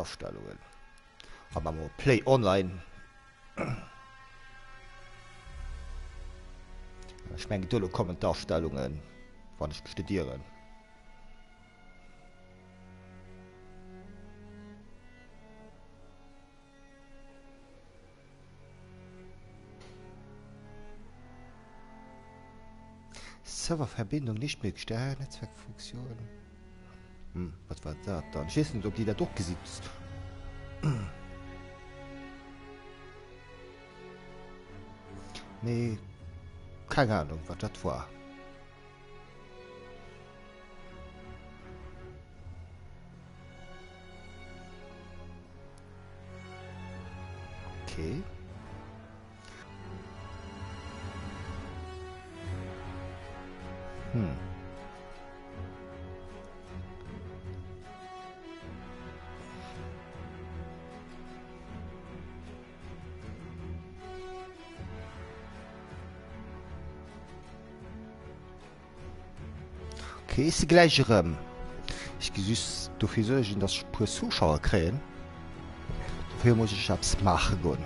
Astellungen. A maache mer Play Online. Ech mengen duerno kommen d'Astellungen, wann ech mech net ieren. Serververbindung nicht möglich, ah, Netzwerkfunktion. Hm, wat war dat dann? Ech weess net, ob Dir dat och gesitt. Mee keng Ahnung, wat dat war. Okay. Hm. Okay, ech si gläich erëm. Ech gi just dofir suergen, dass ech e puer Zuschauer kréien. Dofir muss ech eppes maache goen.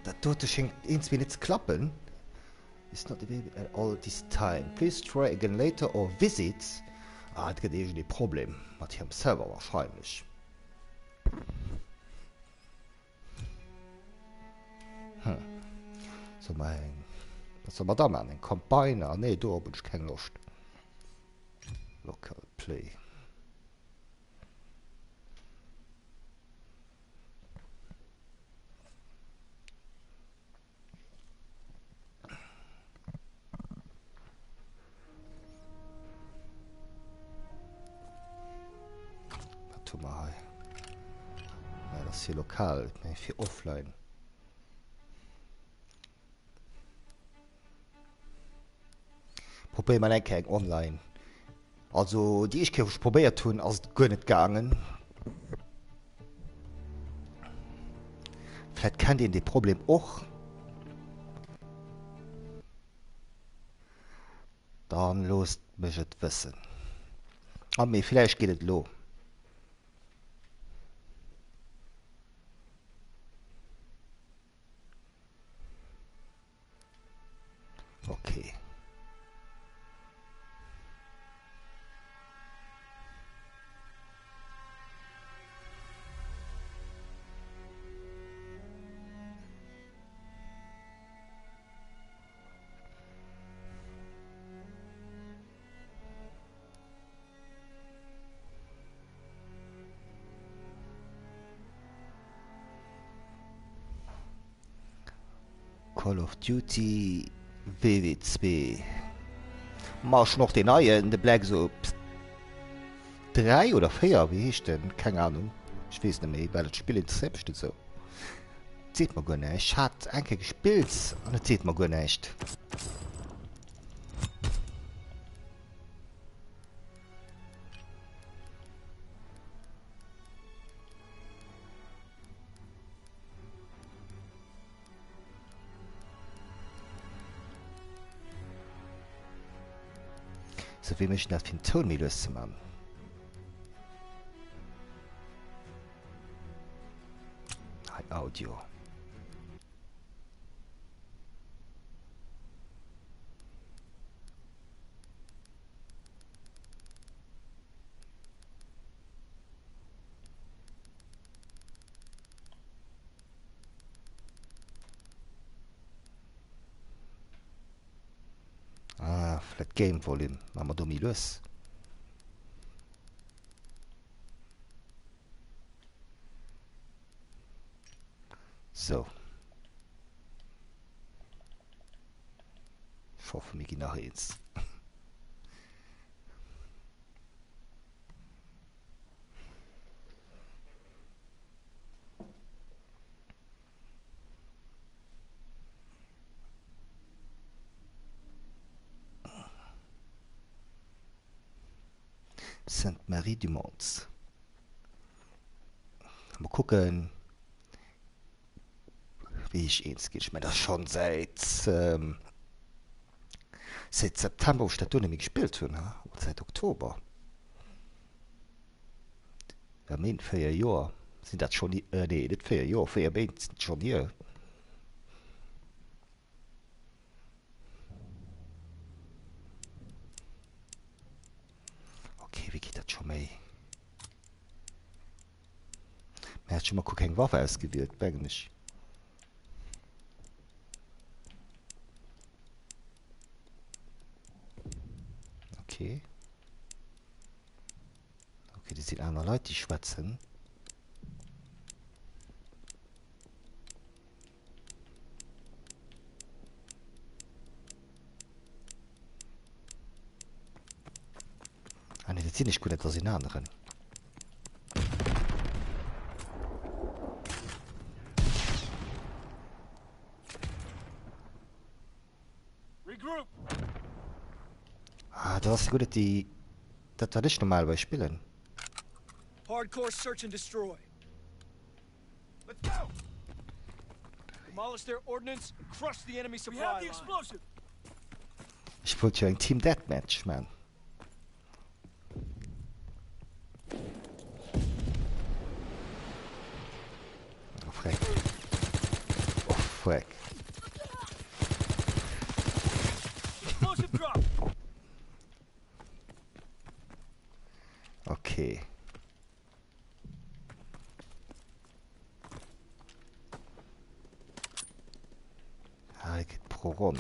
Dat dote schéngt iergendwéi net ze klappen. Is not available at all this time. Please try again later or visit. Ah, et gëtt iergendee Problem mat hirem Server wahrscheinlech. Hm. Soll mer eng... Wat soll mer da maachen? Eng Campagne? Ah nee, dorop hunn ech keng Loscht. Local Play. Wat hu mer hei? Ja, dat ass fir lokal, mee fir offline. Probéiere mer eng Kéier eng online. Also déi éischt Kéier wou ech probéiert hunn, ass et guer net gaangen. Vläit kennt een dee Problem och. Dann loosst mech et wëssen. Ah mee villäicht geet et elo. Okay. Call of Duty WW2. Ma ech hunn och deen neien, de Black Ops 3 oder 4, wéi heescht den? Keng Ahnung, ech weess net méi, well dat Spill interesséiert mech net esou. Et seet mer guer näischt. Ech hat eng Kéier gespillt an et seet mer guer näischt. Sou, wéi mécht een dat fir den Toun méi lues ze man? Hei Audio. Ah, vläit Game Volume. Maache mer do méi lues. Sou. Ech hoffe mir ginn nach eens. Sainte-Marie-du-Mont. Mol kucken, wéi ech eens ginn. Ech mengen, dat ass schonn säit, säit September, wou ech dat do net méi gespillt hunn, oder säit Oktober. Ja Méint, 4 Joer sinn dat schonn, nee net 4 Joer, 4 Méint sinn et schonn hier. Ok, wéi geet dat scho méi? Mä hat scho mol guer keng Waff ausgewielt, mengen ech. Ok. Ok, do sinn aner Leit, déi schwätzen. Ah nee, dat sinn ech guer net, dat ass een aneren. Ah, dat ass guer net déi, dat wat ech normalerweis spillen. Hardcore search and destroy. Let's go. Demolish their ordnance and crush the enemy supply line. We have the explosive. Ech wollt jo eng Team Deathmatch man. Oh freck. Oh freck. Okay. Ah, geht pro Ronn.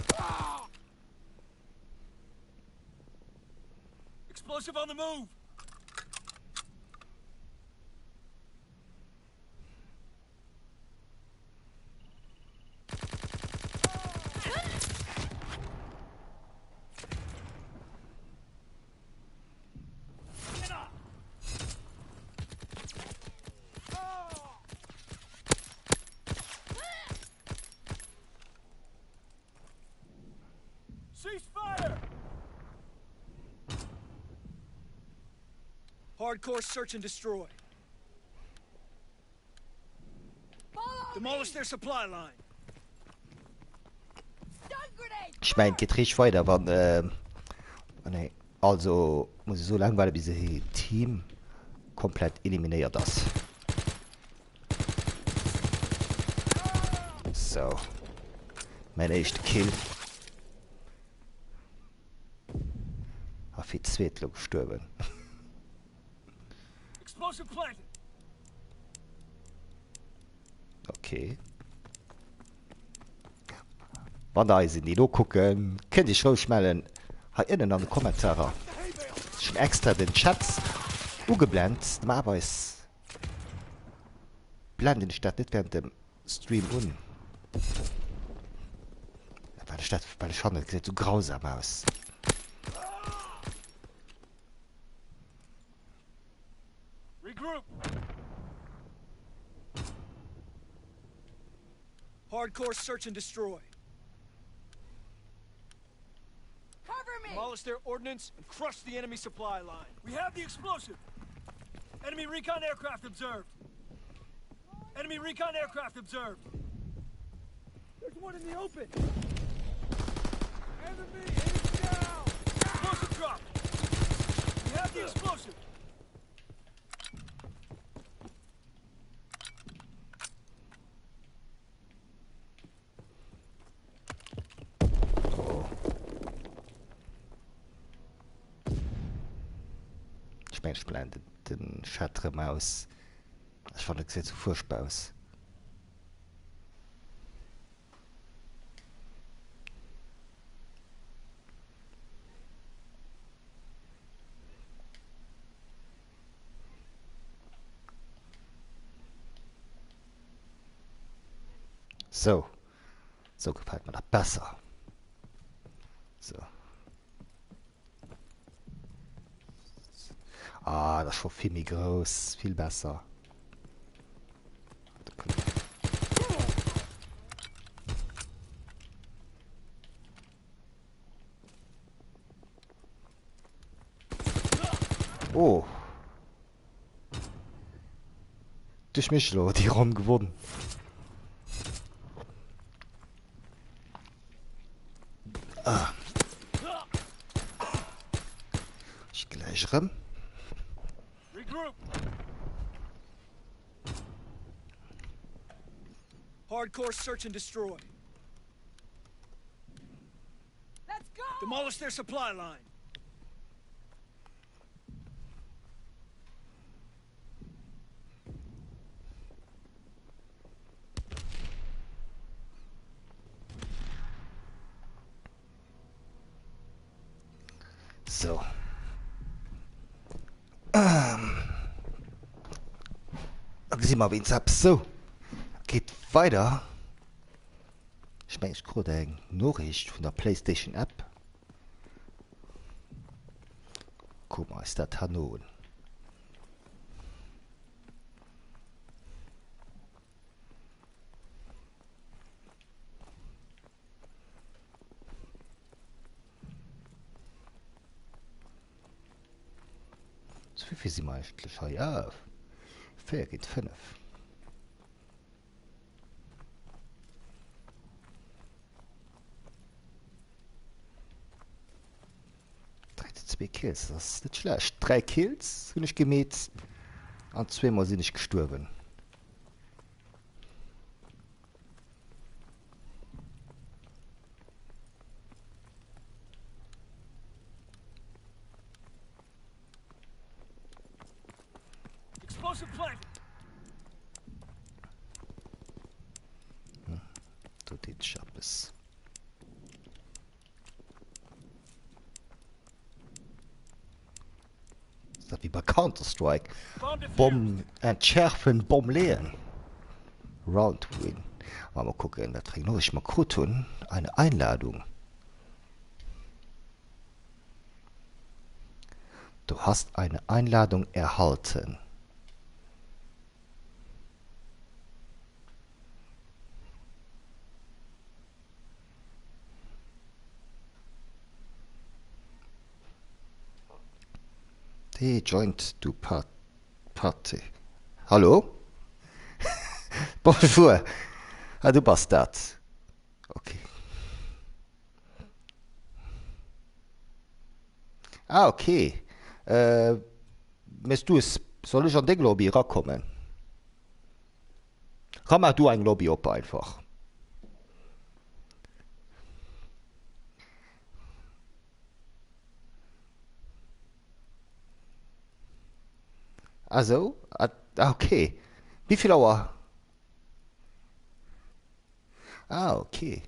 Explosive on the move. Cease fire! Hardcore search and destroy. Demolish their supply line. Ech mengen et geet richteg weider wann nee also muss ech sou laang waarde bis e Team komplett eliminéiert ass. Sou mäin éischte Kill. A fir d'zweet lo gestuerwen. Okay. Wann der eis déi do kucken, kënnt Iech roueg mellen hei ënnen an de Kommentarer. Ech hunn extra den Chat ugeblent. Normalerweis blenden ech dat net während dem Stream un. Well ech dat, well ech fannen, et gesäit sou grausam aus. Regroup. Hardcore search and destroy. Cover me! Demolish their ordnance and crush the enemy supply line. We have the explosive. Enemy recon aircraft observed. Enemy recon aircraft observed. There's one in the open. Enemy is down. Explosive dropped. We have the explosive. Ech mengen ech blenden den Chat rem aus. Ech fannen et gesäit sou fuerchtbar aus. Sou, sou gefällt mir dat besser. Sou. Ah, dat ass scho vill méi grouss, vill besser. Oh. Duerch mech elo déi Ronn gewonn. Ah. Ech gläich erëm. Regroup. Hardcore search and destroy. Let's go! Demolish their supply line. So. Ähm. Da gesi mer wéinst eppes. Sou, geet weider. Ech mengen ech krut eng Noriicht vun der Playstation App. Kucke mer eis dat herno un. Zu wéivill si mer eigentlech hei? Ah, 4 géint 5. Zwee Kills, dat ass net schlecht. 3 Kills hunn ech gemeet an zweemol sinn ech gestuerwen. Explosive planted. Hm, do deet sech eppes. Ist dat wéi bei Counter-Strike? Bomm entschärfen, Bomm leeën. Round win. Mal mal kucken, wat fir eng Noriicht mer krut hunn. Eine Einladung. Du hast eine Einladung erhalten. Hey, joint du Party. Hallo? Bonjour. Ah, du bass dat. Okay. Ah, okay. Äh, Mess du es, soll ech an deng Lobby erakommen? Komm, maach du eng Lobby op einfach. Ah sou? Ah okay. Wéivill Auer? Ah okay.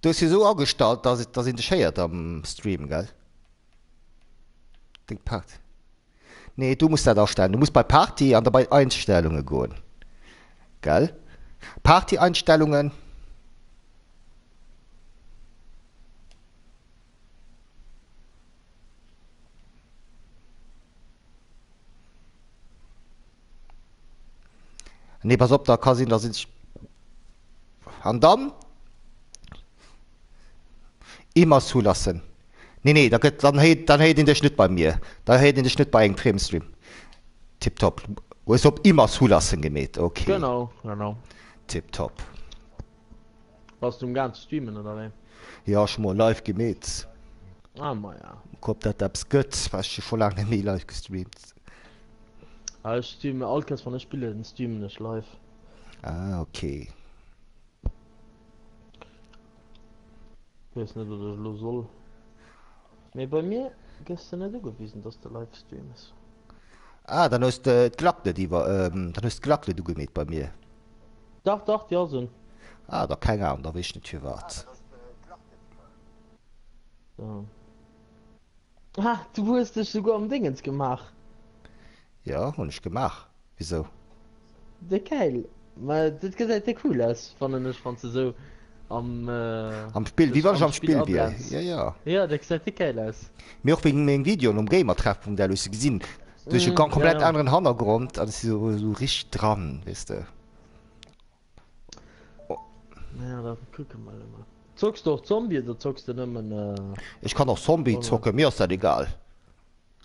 Du hues jo sou agestallt, dass dass een dech héiert am Stream, gell? Deng Part. Nee, du muss dat astellen. Du muss bei Party an da bei Einstellungen goen. Gell? Party-Einstellungen. Nee, pass op, da ka sinn, da sinn ech. An dann immer zulassen. Nee, nee, da gëtt, dann héiert, dann héiert een dech net bei mir. Da héiert een dech net bei engem Friemstream. Tipptopp. Hues op immer zulassen gemeet, okay. Genau, genau. Tipptopp. Bass du um gaang ze streamen oder wéi? Jo, ech hu mol live gemeet. Ah maja. Mol kucken ob dat eppes gëtt, well ech hu scho laang net méi live gestreamt. Ah ech streamen all Kéiers wann ech spillen streamen ech live. Ah ok. Weess net wat ech elo soll. Mee bei mir gëss de net ugewisen dass de live streams. Ah dann hues de d'Klack net iwwer, dann hues d'Klack net ugemeet bei mir. Dach dach déi ass un. Ah da keng Ahnung, da weess ech net firwat. So. Ah du hues dech souguer am Dingens gemaach. Jo hunn ech gemaach, wisou? De geil, ma dat gesäit de cool aus fannen ech wanns de sou am Am Spill, wéi dech wann ech am am Spill Spill wier, ablends. jo jo. Jo dat gesäit de geil aus. Mee och wéi meng Videoen um Gamertreffpunkt elo, hues de gesinn, duerch e Mm, ja komplett ja. aneren Hannergrond an ech si sou sou richteg dran, weess de. Ja da kucke mer elo mol. Zocks de och Zombie oder zocks de nëmmen Ech kann och Zombie Online? zocken, mir ass dat egal.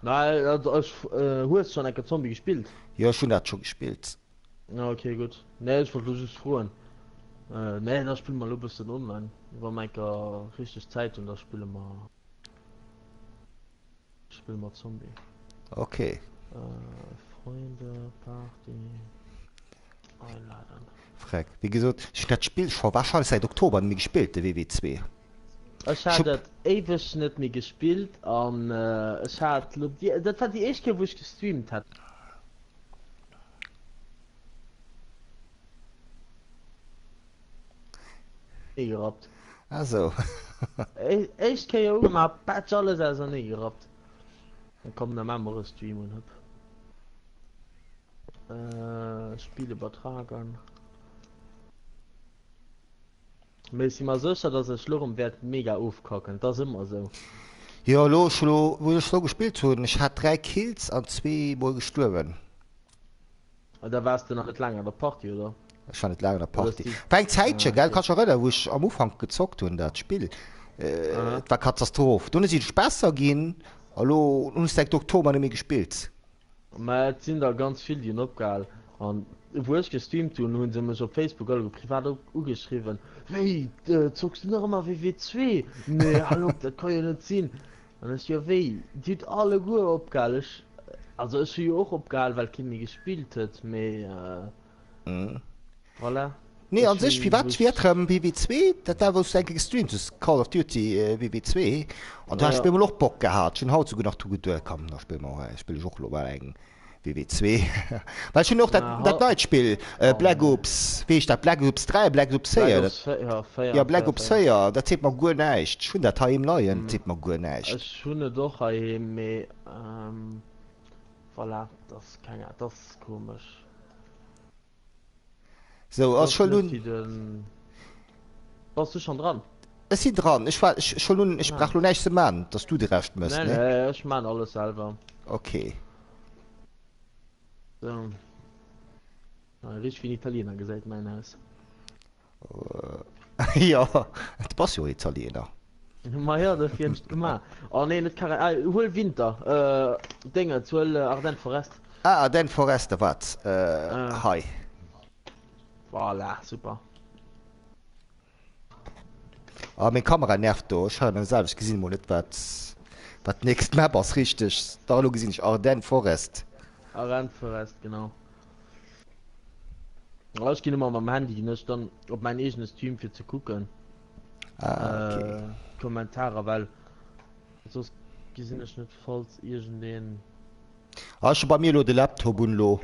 Nei, also ech hues schon enke Zombie gespillt? Jo ech hunn dat scho gespillt. Ah ok gutt. Nee ech wollt lo just froen. Nee da spille mer lo bëssen online. Wa mer enker richteg Zäit hunn da spille mer spille mer Zombie. Ok. Freunde, Party einladen. Freck, wéi gesot, ech hunn dat Spill scho warscheinlech säit Oktober net méi gespillt, de WW2. Ech hat et éiweg net méi gespillt an ech hat lo déi, dat war déi éischt Kéier wou ech gestreamt hat. Gerappt. Ah sou. Éischt Kéier ugemaach, patsch alles ausernee gerappt. Komm da maan mer e Stream un, hëpp. Spiel übertragen. Mee ech si mer sécher, dass ech lo rem wäert mega ofkacken. Et ass ëmmer esou. Jo elo ech elo wou ech elo gespillt hunn, ech hat 3 Kills an 2 mol gestuerwen. A da waars de nach net laang an der Partie, oder? Ech war net laang an der Oder ass Partie. déi. War eng Zäitche Ah, gell, okay. kanns dech erënneren wou ech am Ufank gezockt hunn dat Spill, Aha. et war Katastroph. Dunn sinn ech besser ginn a lo hunn ech säit Oktober net méi gespillt. Mä et sinn der ganz vill, déi hunn opgehal. An wou ech gestreamt hunn, hu se mech op Facebook alleguer privat ugeschriwwen, Wéi, zocks du nach ëmmer WW2? Nee, hal op, dat ka jo net sinn. An ech, Jo wéi, dir hutt alleguer opgehal. Ech, also ech hu jo och opgehal, well kee méi gespillt huet, mee voilà. Nee, an Ech sech, hunn firwat wou wier ech. rëm WW2? Dat war wou s du eng Kéier gestreamt hues, Call of Duty WW2. An do hat ech Ja. op eemol och Bock gehat. Ech hunn haut souguer nach dru geduet, komm, da spille mer, spille ech och elo mol eng WW2. Well ech hunn och dat, Na, dat haut. neit Spill, Oh Black nee. Ops, wéi heescht dat, Black Ops 3, Black Ops Black 4, Ops dat, 4, ja, 4, jo, Black 4, Ops 4. 4, dat seet mer guer näischt. Ech hunn dat heiheem leien, dat seet mer guer näischt. Ech hunn et och heiheem, mee voilà, dat ass keng, dat ass komesch. Sou, ass Ass scho net un. wéi den. Bass du schon dran? Ech sinn dran. Ech war, ech schon un, ech Ah. brauch lo näischt ze man, dass du de Rescht mëss, Nee, ne? nee, ech man alles selwer. Okay. So. Ah, richteg wéi en Italiener gesäit mäin aus. Jo, du bass jo Italiener. Ma jo, dofir hunn ech et gemaach. Oh nee, net Kara, ah, huel Winter, Déngens, huel Ardennes Forest. Ah, Ardennes Forest, wat? Hei. Voilà, super. Ah, meng Kamera nervt do, ech hören selwer, ech gesinn emol net wat wat d'nächst Map ass richteg. Dach, elo gesinn ech Ardennes Forest. Ardennes Forest, genau. Ah, ech ginn ëmmer mam Handy ginn ech dann op mäin eegene Stream fir ze kucken. Ah, okay. Äh, Kommentarer, well soss gesinn ech net falls iergendeen. Ah, ech hu bei mir elo de Laptop un elo.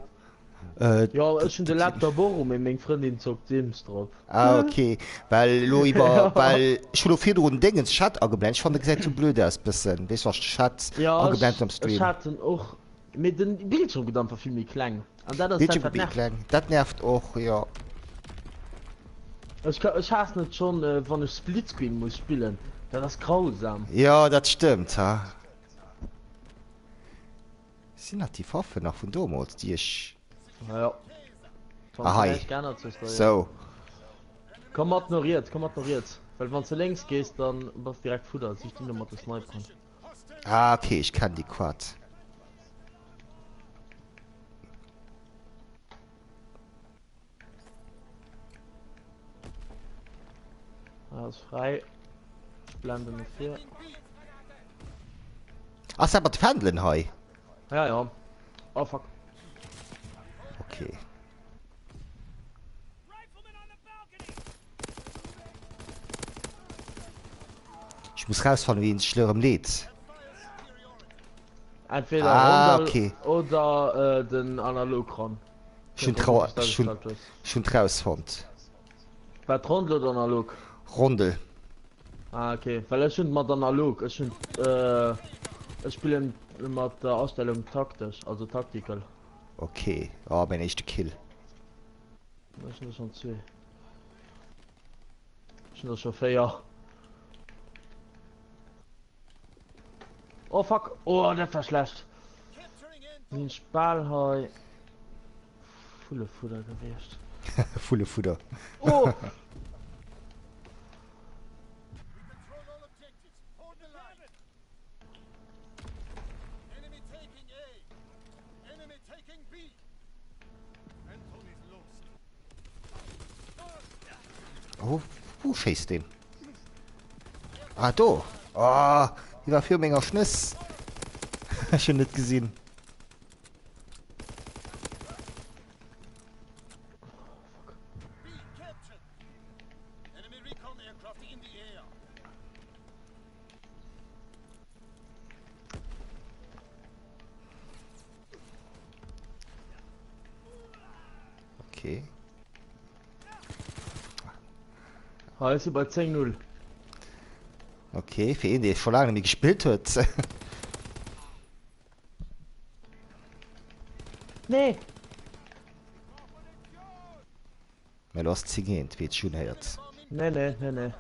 Äh, Jo, ech hunn de Laptop och un, mee meng Frëndin zockt Sims drop. Ah, okay. Well elo iwwer, well ech hu lo virdrun Déngens Chat ageblent. Ech fannen, de gesäit sou blöd aus bëssen. Weess, wa ech de Chat Ja, ech, ageblent am ech Stream. hat en och, mee den Bildschirm gëtt einfach vill méi kleng an dat ass dat Bildschirm wat gëtt méi nervt. kleng. Dat nervt och, jo. Ech ka, ech haassen et schonn, wann ech Splitscreen muss spillen. Dat ass grausam. Jo, dat stëmmt, ha. Sinn dat déi Faffen nach vun domols, déi ech. Ja. Ah, hei. Sou. Komm mat no riets, komm mat no riets. Well wann s de lénks gees, dann bass direkt Fudder. Si stinn do mat de Sniperen. Ah, okay, ech kenn déi Quad. Ass frei. Blenden no vir. Ass dat mat de Fändelen hei? Ja, ja. Oh fuck. Okay. Ech muss rausfannen, wéi een sech elo erëm leet. Entweder ah, Rondel okay. oder äh, den Analogron. Ech hunn d'Rau, ech hunn, ech hunn d'rausfonnt. Wat Rondel oder Analog? Rondel. Ah okay, well ech hunn mat Analog, ech hunn äh, ech spillen mat der Astellung taktesch, also tactical. Okay, oh mäin éischte Kill. Ech hunn der schonn zwee. Ech hunn der scho 4. Oh fuck, oh dat war schlecht. Sinn ech bal hei Vullefudder gewiescht. Vullefudder. Oh! Oh, wou schéisst deen? Ah, do! Oh, déi war viru menger Schnëss. Ech hunn net gesinn. Okay. Hei si bei 10 0. Okay, fir een, dee scho laang net méi gespillt huet. Nee! Mä elo ass 10 eent, wéi et sech unhéiert. Nee, nee, nee, nee.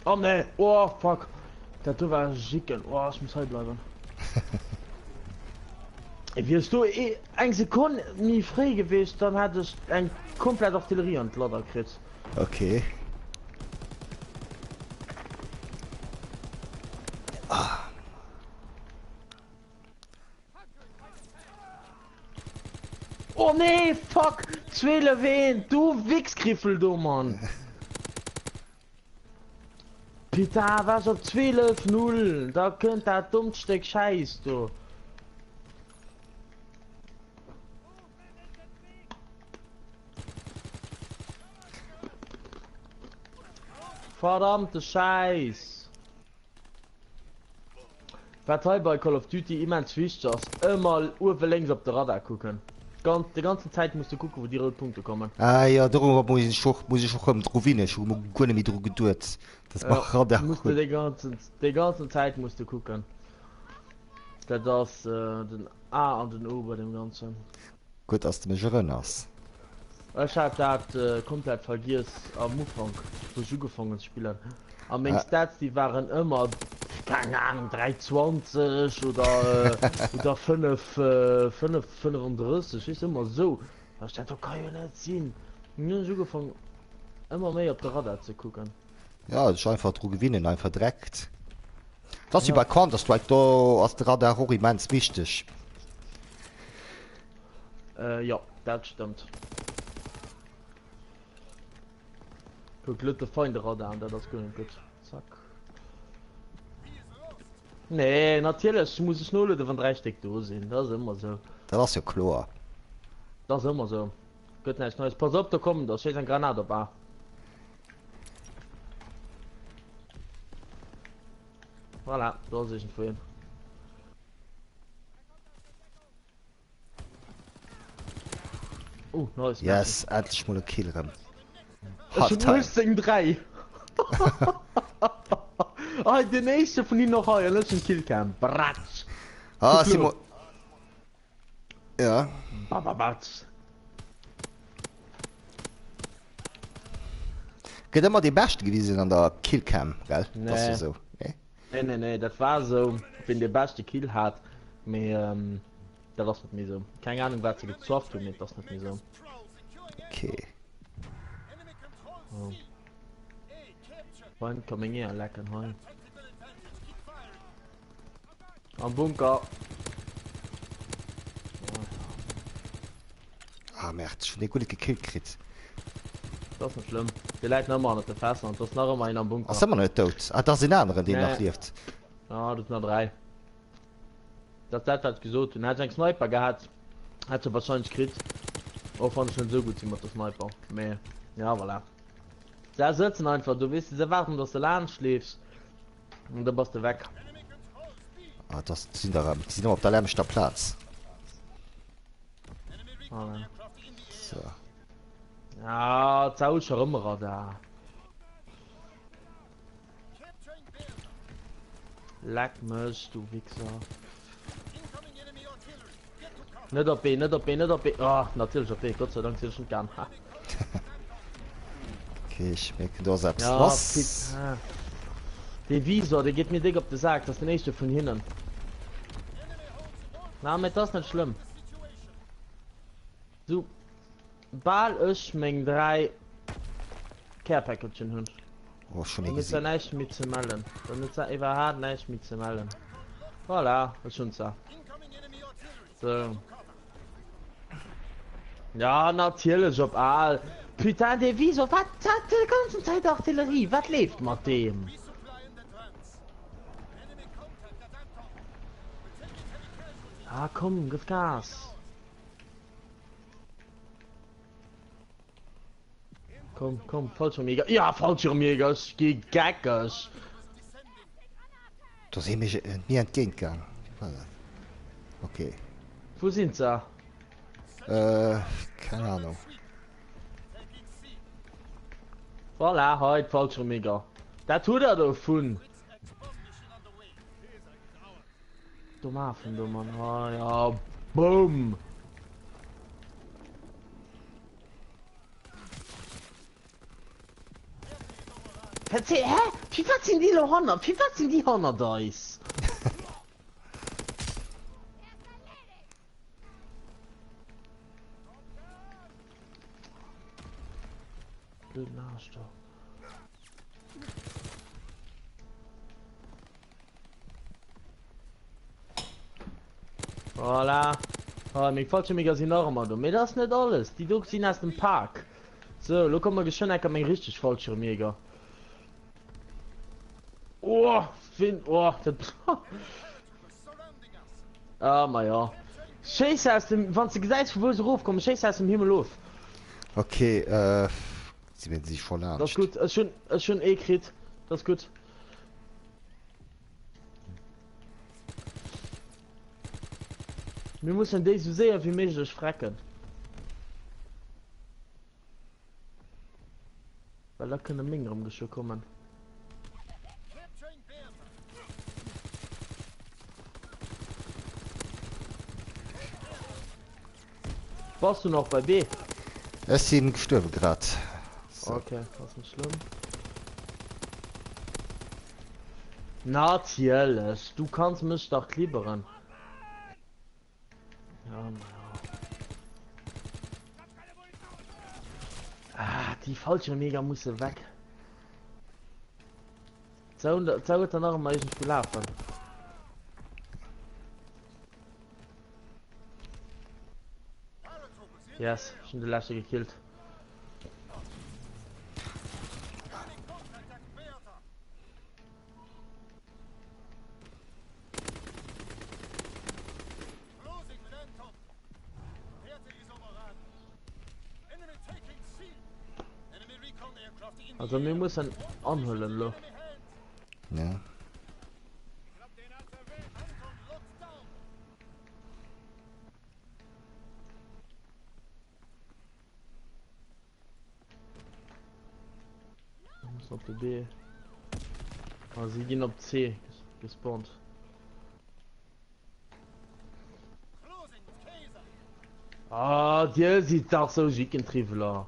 Oh nee, oh fuck. Dat do war Jicken. Oh, ech muss hei bleiwen. Wiers du eng Sekonn méi fréi gewiescht, dann hätt ech eng komplett Artillerie an d'Ladder kritt. Okay. Oh nee, fuck! 12 1, du Wichsgriffel do, Mann! Putain, war ech op 12 0, da kënnt dat dommt Stéck Schäiss do. Verdammte Schäiss! Wat hei bei Call of Duty immens wichteg ass, ëmmer uewe lénks op de Radar kucken. Ganz, déi ganzen Zäit muss du kucken, wou déi rout Punkte kommen. Ah jo, dorunner muss ech och, muss ech och rëm dru winnen. Ech hu mer guer net méi dru geduet, dass mer Ja, Radar muss du hunn. déi ganzen, déi ganzen Zäit muss du kucken. Dat ass den A an den O bei deem Ganzen. Gutt dass de mech erënners. Ech hat dat komplett vergiess am Ufank wou ech ugefangen hunn ze spillen a meng Stats déi waren ëmmer keng Ahnung 3,20 oder oder 5 5 35 weess ëmmer esou an ech dat do ka jo net sinn. Dunn hunn ech ugefangen ëmmer méi op de Radar ze kucken. Ja, sech einfach dru gewinnen, einfach dreckt. Dat ass wéi Ja. bei Counter Strike, do ass de Radar och immens wichteg. Äh, jo, dat stëmmt. Kuck, lo de Feinde Radar an dat ass guer net gutt. Zack. Nee, natierlech muss ech nolueden, wann 3 Stéck do sinn. Dat ass ëmmer esou. Dat ass jo kloer. Dat ass ëmmer esou. Gëtt näischt Neies. Pass op, do kommen der. Schéiss eng Granat op A. Voilà, do ass iergendwou een. Oh, nice. Yes, endlech mol e Kill rëm. Ech hunn 18 3. Hei, den éischte vun hinnen och hei, an ech hunn Killcam. Bratsch. Ah, si mo. Ja. Bababatsch. Gëtt ëmmer dee Beschte gewisen an der Killcam, gell? Nee. Das ass jo sou. Nee? Nee, nee, nee, dat war esou, wien dee beschte Kill hat, mee dat ass net méi esou. Keng Ahnung wat se gezwafft hunn, mee et ass net méi esou. Okay. Oh. Fein, ka meng Eeër lecken hei. Am Bunker. Ah merde, ech hunn dee guer net gekillt kritt. Dat ass net schlëmm. Dee läit nach ëmmer hannert de Fässer an et ass nach ëmmer een am Bunker. Ass ëmmer net dout? Ah, dat ass een aneren, deen nach Nee. lieft. Ah, dat sinn der 3. Dat ass dat, wat ech gesot hunn. Hätt ech eng Sniper gehat, hätt se warscheinlech kritt. Och wann ech net esou gutt si mat der Sniper. Mee ja, voilà. Se sëtzen einfach do, weess de, se waarden, dass de laanscht leefs an da bass de weg. Ah, dat sinn der erëm. Déi sinn ëmmer op der lämmeschter Plaz. Voilà. So. Ah, d'Sau ist schon ëmmer da. Leck mech, du Wichser. Net op B, net op B, net op B. Oh, natierlech op B. Gott sei Dank sinn ech net gaang. Ha. Okay, ech mierken, do ass eppes Ja, lass. putain. Dee Visor, dee geet mir déck op de Sak. Dat ass den éischte vun hinnen. Na, mee et ass net schlëmm. Sou bal ech meng 3 Care Packagen hunn, Oh, schon ee dann huet se gesinn. näischt méi ze mellen. Dann huet se iwwerhaapt näischt méi ze mellen. Voilà, ech hunn se. Sou. Ja, natierlech op al. Putain, dee Visor, wat hat de ganzen Zäit Artillerie? Wat leeft mat deem? Ah, komm, gëff Gas. Komm, komm, Fallschirmjäger. Ja, Fallschirmjäger, ech gi geckeg. Do si mir mir entgéint gaang. Wie war dat? Okay. Wou sinn se? Äh, keng Ahnung. Voilà, hei d'Fallschirmjäger. Dat hutt der dovun. Dumm Afen do, Mann. Ah, ja. Boom. Verzeih, hä? Firwat sinn déi lo hannert? Firwat sinn déi hannert eis? Blöden Arsch do. Voilà. Ah, meng Fallschirmjäger sinn nach ëmmer do. Mee dat ass net alles. Déi do sinn aus dem Pak. So, lo komme geschwënn enker meng richteg Fallschirmjäger. Oh, wien, oh, dat. Ah, ma ja. Schéiss aus dem, wann s de gesäis vu wou se erofkommen, schéiss aus dem Himmel of. Okay, äh, si mir si scho Dat ass laanscht. gutt. Ech hunn, ech hunn ee kritt. Dat ass gutt. Mir mussen déi sou séier wéi méiglech frecken. Well da kënne meng erëm geschwë kommen. Bass du nach bei B? Ech sinn gestuerwe grad. So. Okay, ass net schlëmm. Natierlech, du kanns mech dach klibberen. Ja, ma ja. Ah, déi Fallschirmjäger musse weg. D'Sau huet der nach ëmmer iergendwou lafen. Yes, ech hunn de leschte gekillt. Also mir mussen anhuelen lo. Ja. Muss op de B. Ah, sie ginn op C gespawnt. Ah, Dir sidd dach sou Jickentriwweler.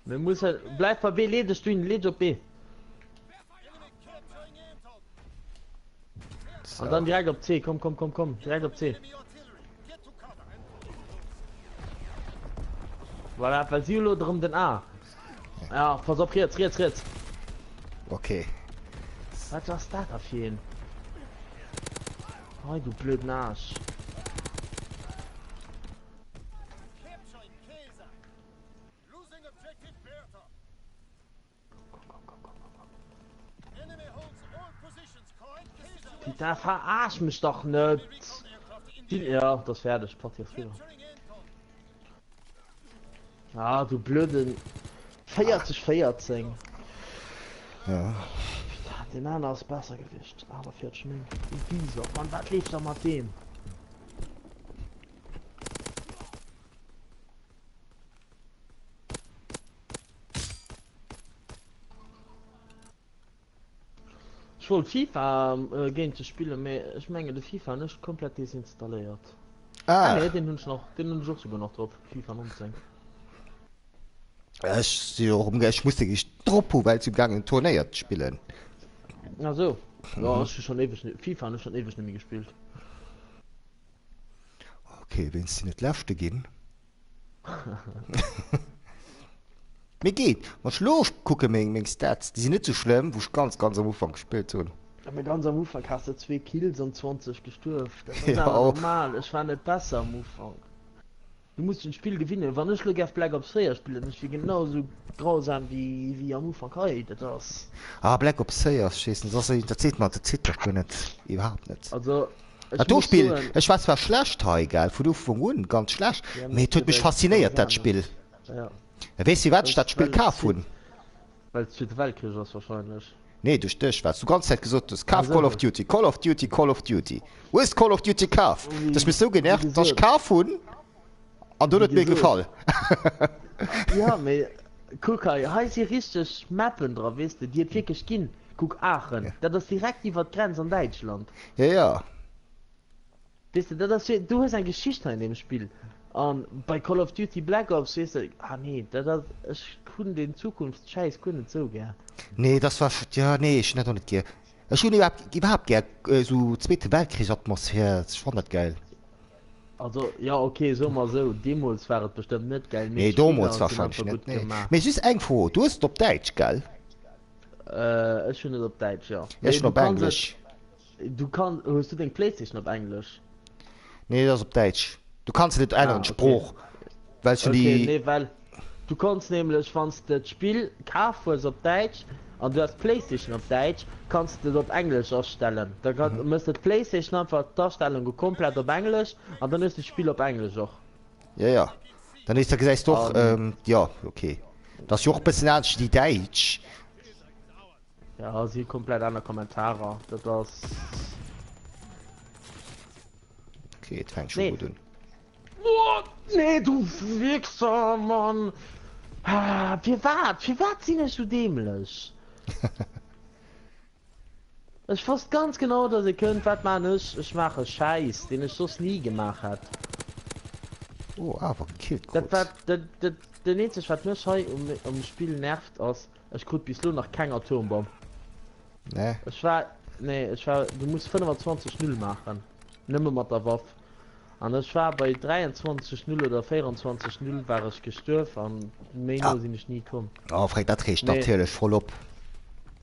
Mir mussen bleif bei B, lee dech du hin, lee dech op B. An dann direkt op C, komm, komm, komm, komm, direkt op C. Voilà, well si hu lo drëm den A. Ja, pass op, riets, riets, riets. Okay. Wat ass dat da fir een? Hei, du blöden Aarsch. Putain, verarsch mech dach net! Ja, dat ass fäerdeg, d'Partie ass eriwwer. Ah, du blöden 40 14. Ja. Putain, den aner ass besser gewiescht. 48 9. Du Wieser, Mann, wat leeft da mat deem? Ech wollt FIFA géint dech spillen, mee ech mengen de FIFA hunn ech komplett desinstalléiert. Ah Ah, nee, deen hunn ech nach, deen hunn ech och souguer nach drop, FIFA 19. ech si och um, ech muss deng drop hu well si um gaangen Turnéier ze spillen. Ah sou, jo ech hu schonn éiweg, FIFA hunn ech schonn éiweg net méi gespillt. Ok, wéinst sinn et leschte ginn. Mee geet. Wann ech lo kucke meng meng Stats, déi sinn net sou schlëmm, wou ech ganz ganz am Ufank gespillt hunn. Ja mee ganz am Ufank has de zwee Kills an 20 gestuerf, dat ass Ja awer och. normal, ech war net besser am Ufank. Du muss den Spill gewinnen, wann ech lo gäff Black Ops 4 spillen, ech wier genau sou grausam wéi wéi am Ufank hei, dat ass. Ah Black Ops 4 ass scheessen, dat ass dat seet mer dat seet mer guer net, iwwerhaapt net. Also ech Dat do muss Spill, soen. ech war zwar schlecht hei gell, vun Ufank un ganz schlecht, Ja, mee et huet mech well et faszinéiert dat grausam Spill. ass. Ja. Weess firwat ech Well dat Spill well kaf et hunn? well et Zweete Weltkrich ass wahrscheinlech. Nee, duerch dech, well s du ganz Zäit gesot hues, kaf Ah Call of sou. Duty, Call of Duty, Call of Duty. Hues Call of Duty kaf? Dat huet mech sou Wéi genervt, dass ech gesot. kaf hunn an dunn Wéi huet mir gesot. gefall. Ja, mee kuck hei, hei si richteg Mappen dra, weess de, déi et wierklech ginn. Kuck, Aachen, dat ass direkt iwwer d'Grenz an Däitschland. Ja, ja. Weess de, dat ass, du hues eng Geschicht hei an deem Spill. An bei Call of Duty Black Ops, weess de, ah nee, dat ass, ech hunn deen Zukunftsschäiss guer net sou gär. Nee, das war, ja, nee, ech hunn dat och net gär. Ech hunn iwwerhaapt, iwwerhaapt gär esou Zweete Weltkrich-Atmosphär, ech fannen dat gäil. Also, jo, ok, soe mer esou, deemools war et bestëmmt net gäil, mee Nee, d'Spiller domols sinn wahrscheinlech einfach net, gutt nee. gemaach. Mee just eng Fro, du hues et op Däitsch, gell? Ech hunn et op Däitsch, jo. Ech Mee hunn du op kanns et, Englesch. du kann, hues du deng Playstation op Englesch? Nee, dat ass op Däitsch. Du kanns et net änneren, Ah, okay. d'Sprooch, well ech hunn Okay, déi. nee, well du konns nämlech, wann s de d'Spill kaf hues op Däitsch an du has d'Playstation op Däitsch, kanns de et op Englesch astellen. Da kann, mëss de d'Playstation einfach d'Astellunge komplett op Englesch an dann hues de d'Spill op Englesch och. Ja, ja. Dann hues, da gesäis de och, An ähm, jo, okay. Dat ass jo och e bëssen anescht wéi déi Däitsch. ja, si komplett aner Kommentarer. Dat ass. Okay, et fänkt scho Nee. gutt un. What? Nee, du Wichser, Mann! Ah, firwat? Firwat sinn ech sou dämlech? Ech wosst ganz genau, dass e kënnt. Wat maan ech? Ech maache Schäiss, deen ech soss ni gemaach hätt. Oh, awer gekillt Dat krut. wat, dat, dat, den eenzeg wat mech hei um, um Spill nervt ass, ech krut bis lo nach keng Atombomm. Ne? Ech war, nee, ech war, du muss 25 Null maachen, nëmme mat der Waff. An ech war bei 23 Null oder 24 Null war ech gestuerf an méi no Ah, sinn ech ni komm. oh, Fränk, dat reegt Mee natierlech voll op.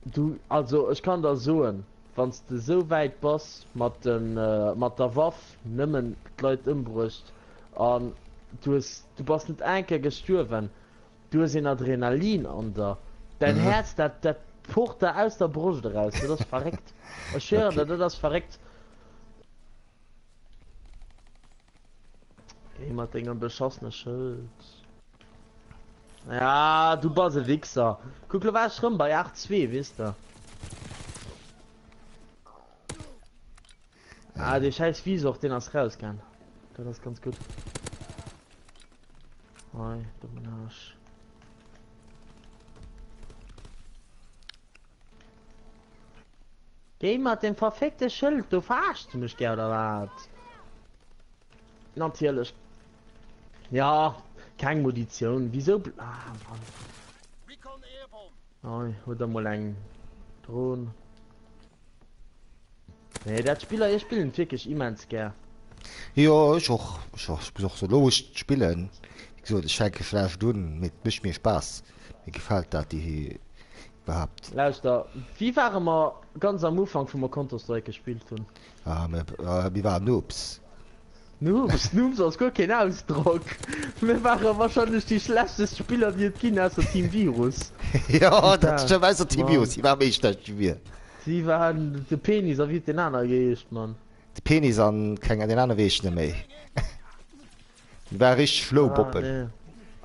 du, also ech kann der soen, wann s de sou wäit bass mat den, mat der Waff nëmmen d'Leit ëmbruecht an du hues, du bass net eng Kéier gestuerwen, du hues een Adrenalin an der, däin Mhm. Häerz dat, dat pocht der aus der Broscht eraus, dat ass verréckt. Ech schwéieren Okay. der, dat ass verréckt. Géi mat dengem beschassene Schëld. Ja, du bass e Wichser. Kuck, lo war ech rëm bei 8, 2, weess de. Ah, dee schäiss Visor, deen ass rausgaang. Dat ass ganz gutt. Hei, dommen Aarsch. Géi mat dem verfickte Schëld, do veraarscht de mech gär, oder wat? Natierlech. Ja, keng Muditioun. Wisou bl ah, Mann. Hei, huet der mol eng Dron. Nee, dat Spiller, ech spillen et wierklech immens gär. Jo, ech och. Ech och. Ech muss och soen, elo wou ech spillen, wéi gesot, ech fänke vläicht un, mee et mécht mir Spaass. Mir gefält dat déi iwwerhaapt. Lauschter, wéi ware mer ganz am Ufank, wou mer Counter-Strike gespillt hunn? Ah, mir, mir waren Noobs. Noobs? Noobs ass guer keen Ausdrock. Mir ware wahrscheinlech déi schlechtest Spiller déi et ginn, ausser Team Virus. Jo, dat stëmmt, ausser Team Virus, si ware méi schlecht wéi mir. Si waren de Penis a wéi huet deen aner geheescht, Mann? De Penis an keng, deen aner weess ech net méi. Déi ware richteg schlau Ah, Boppen. nee.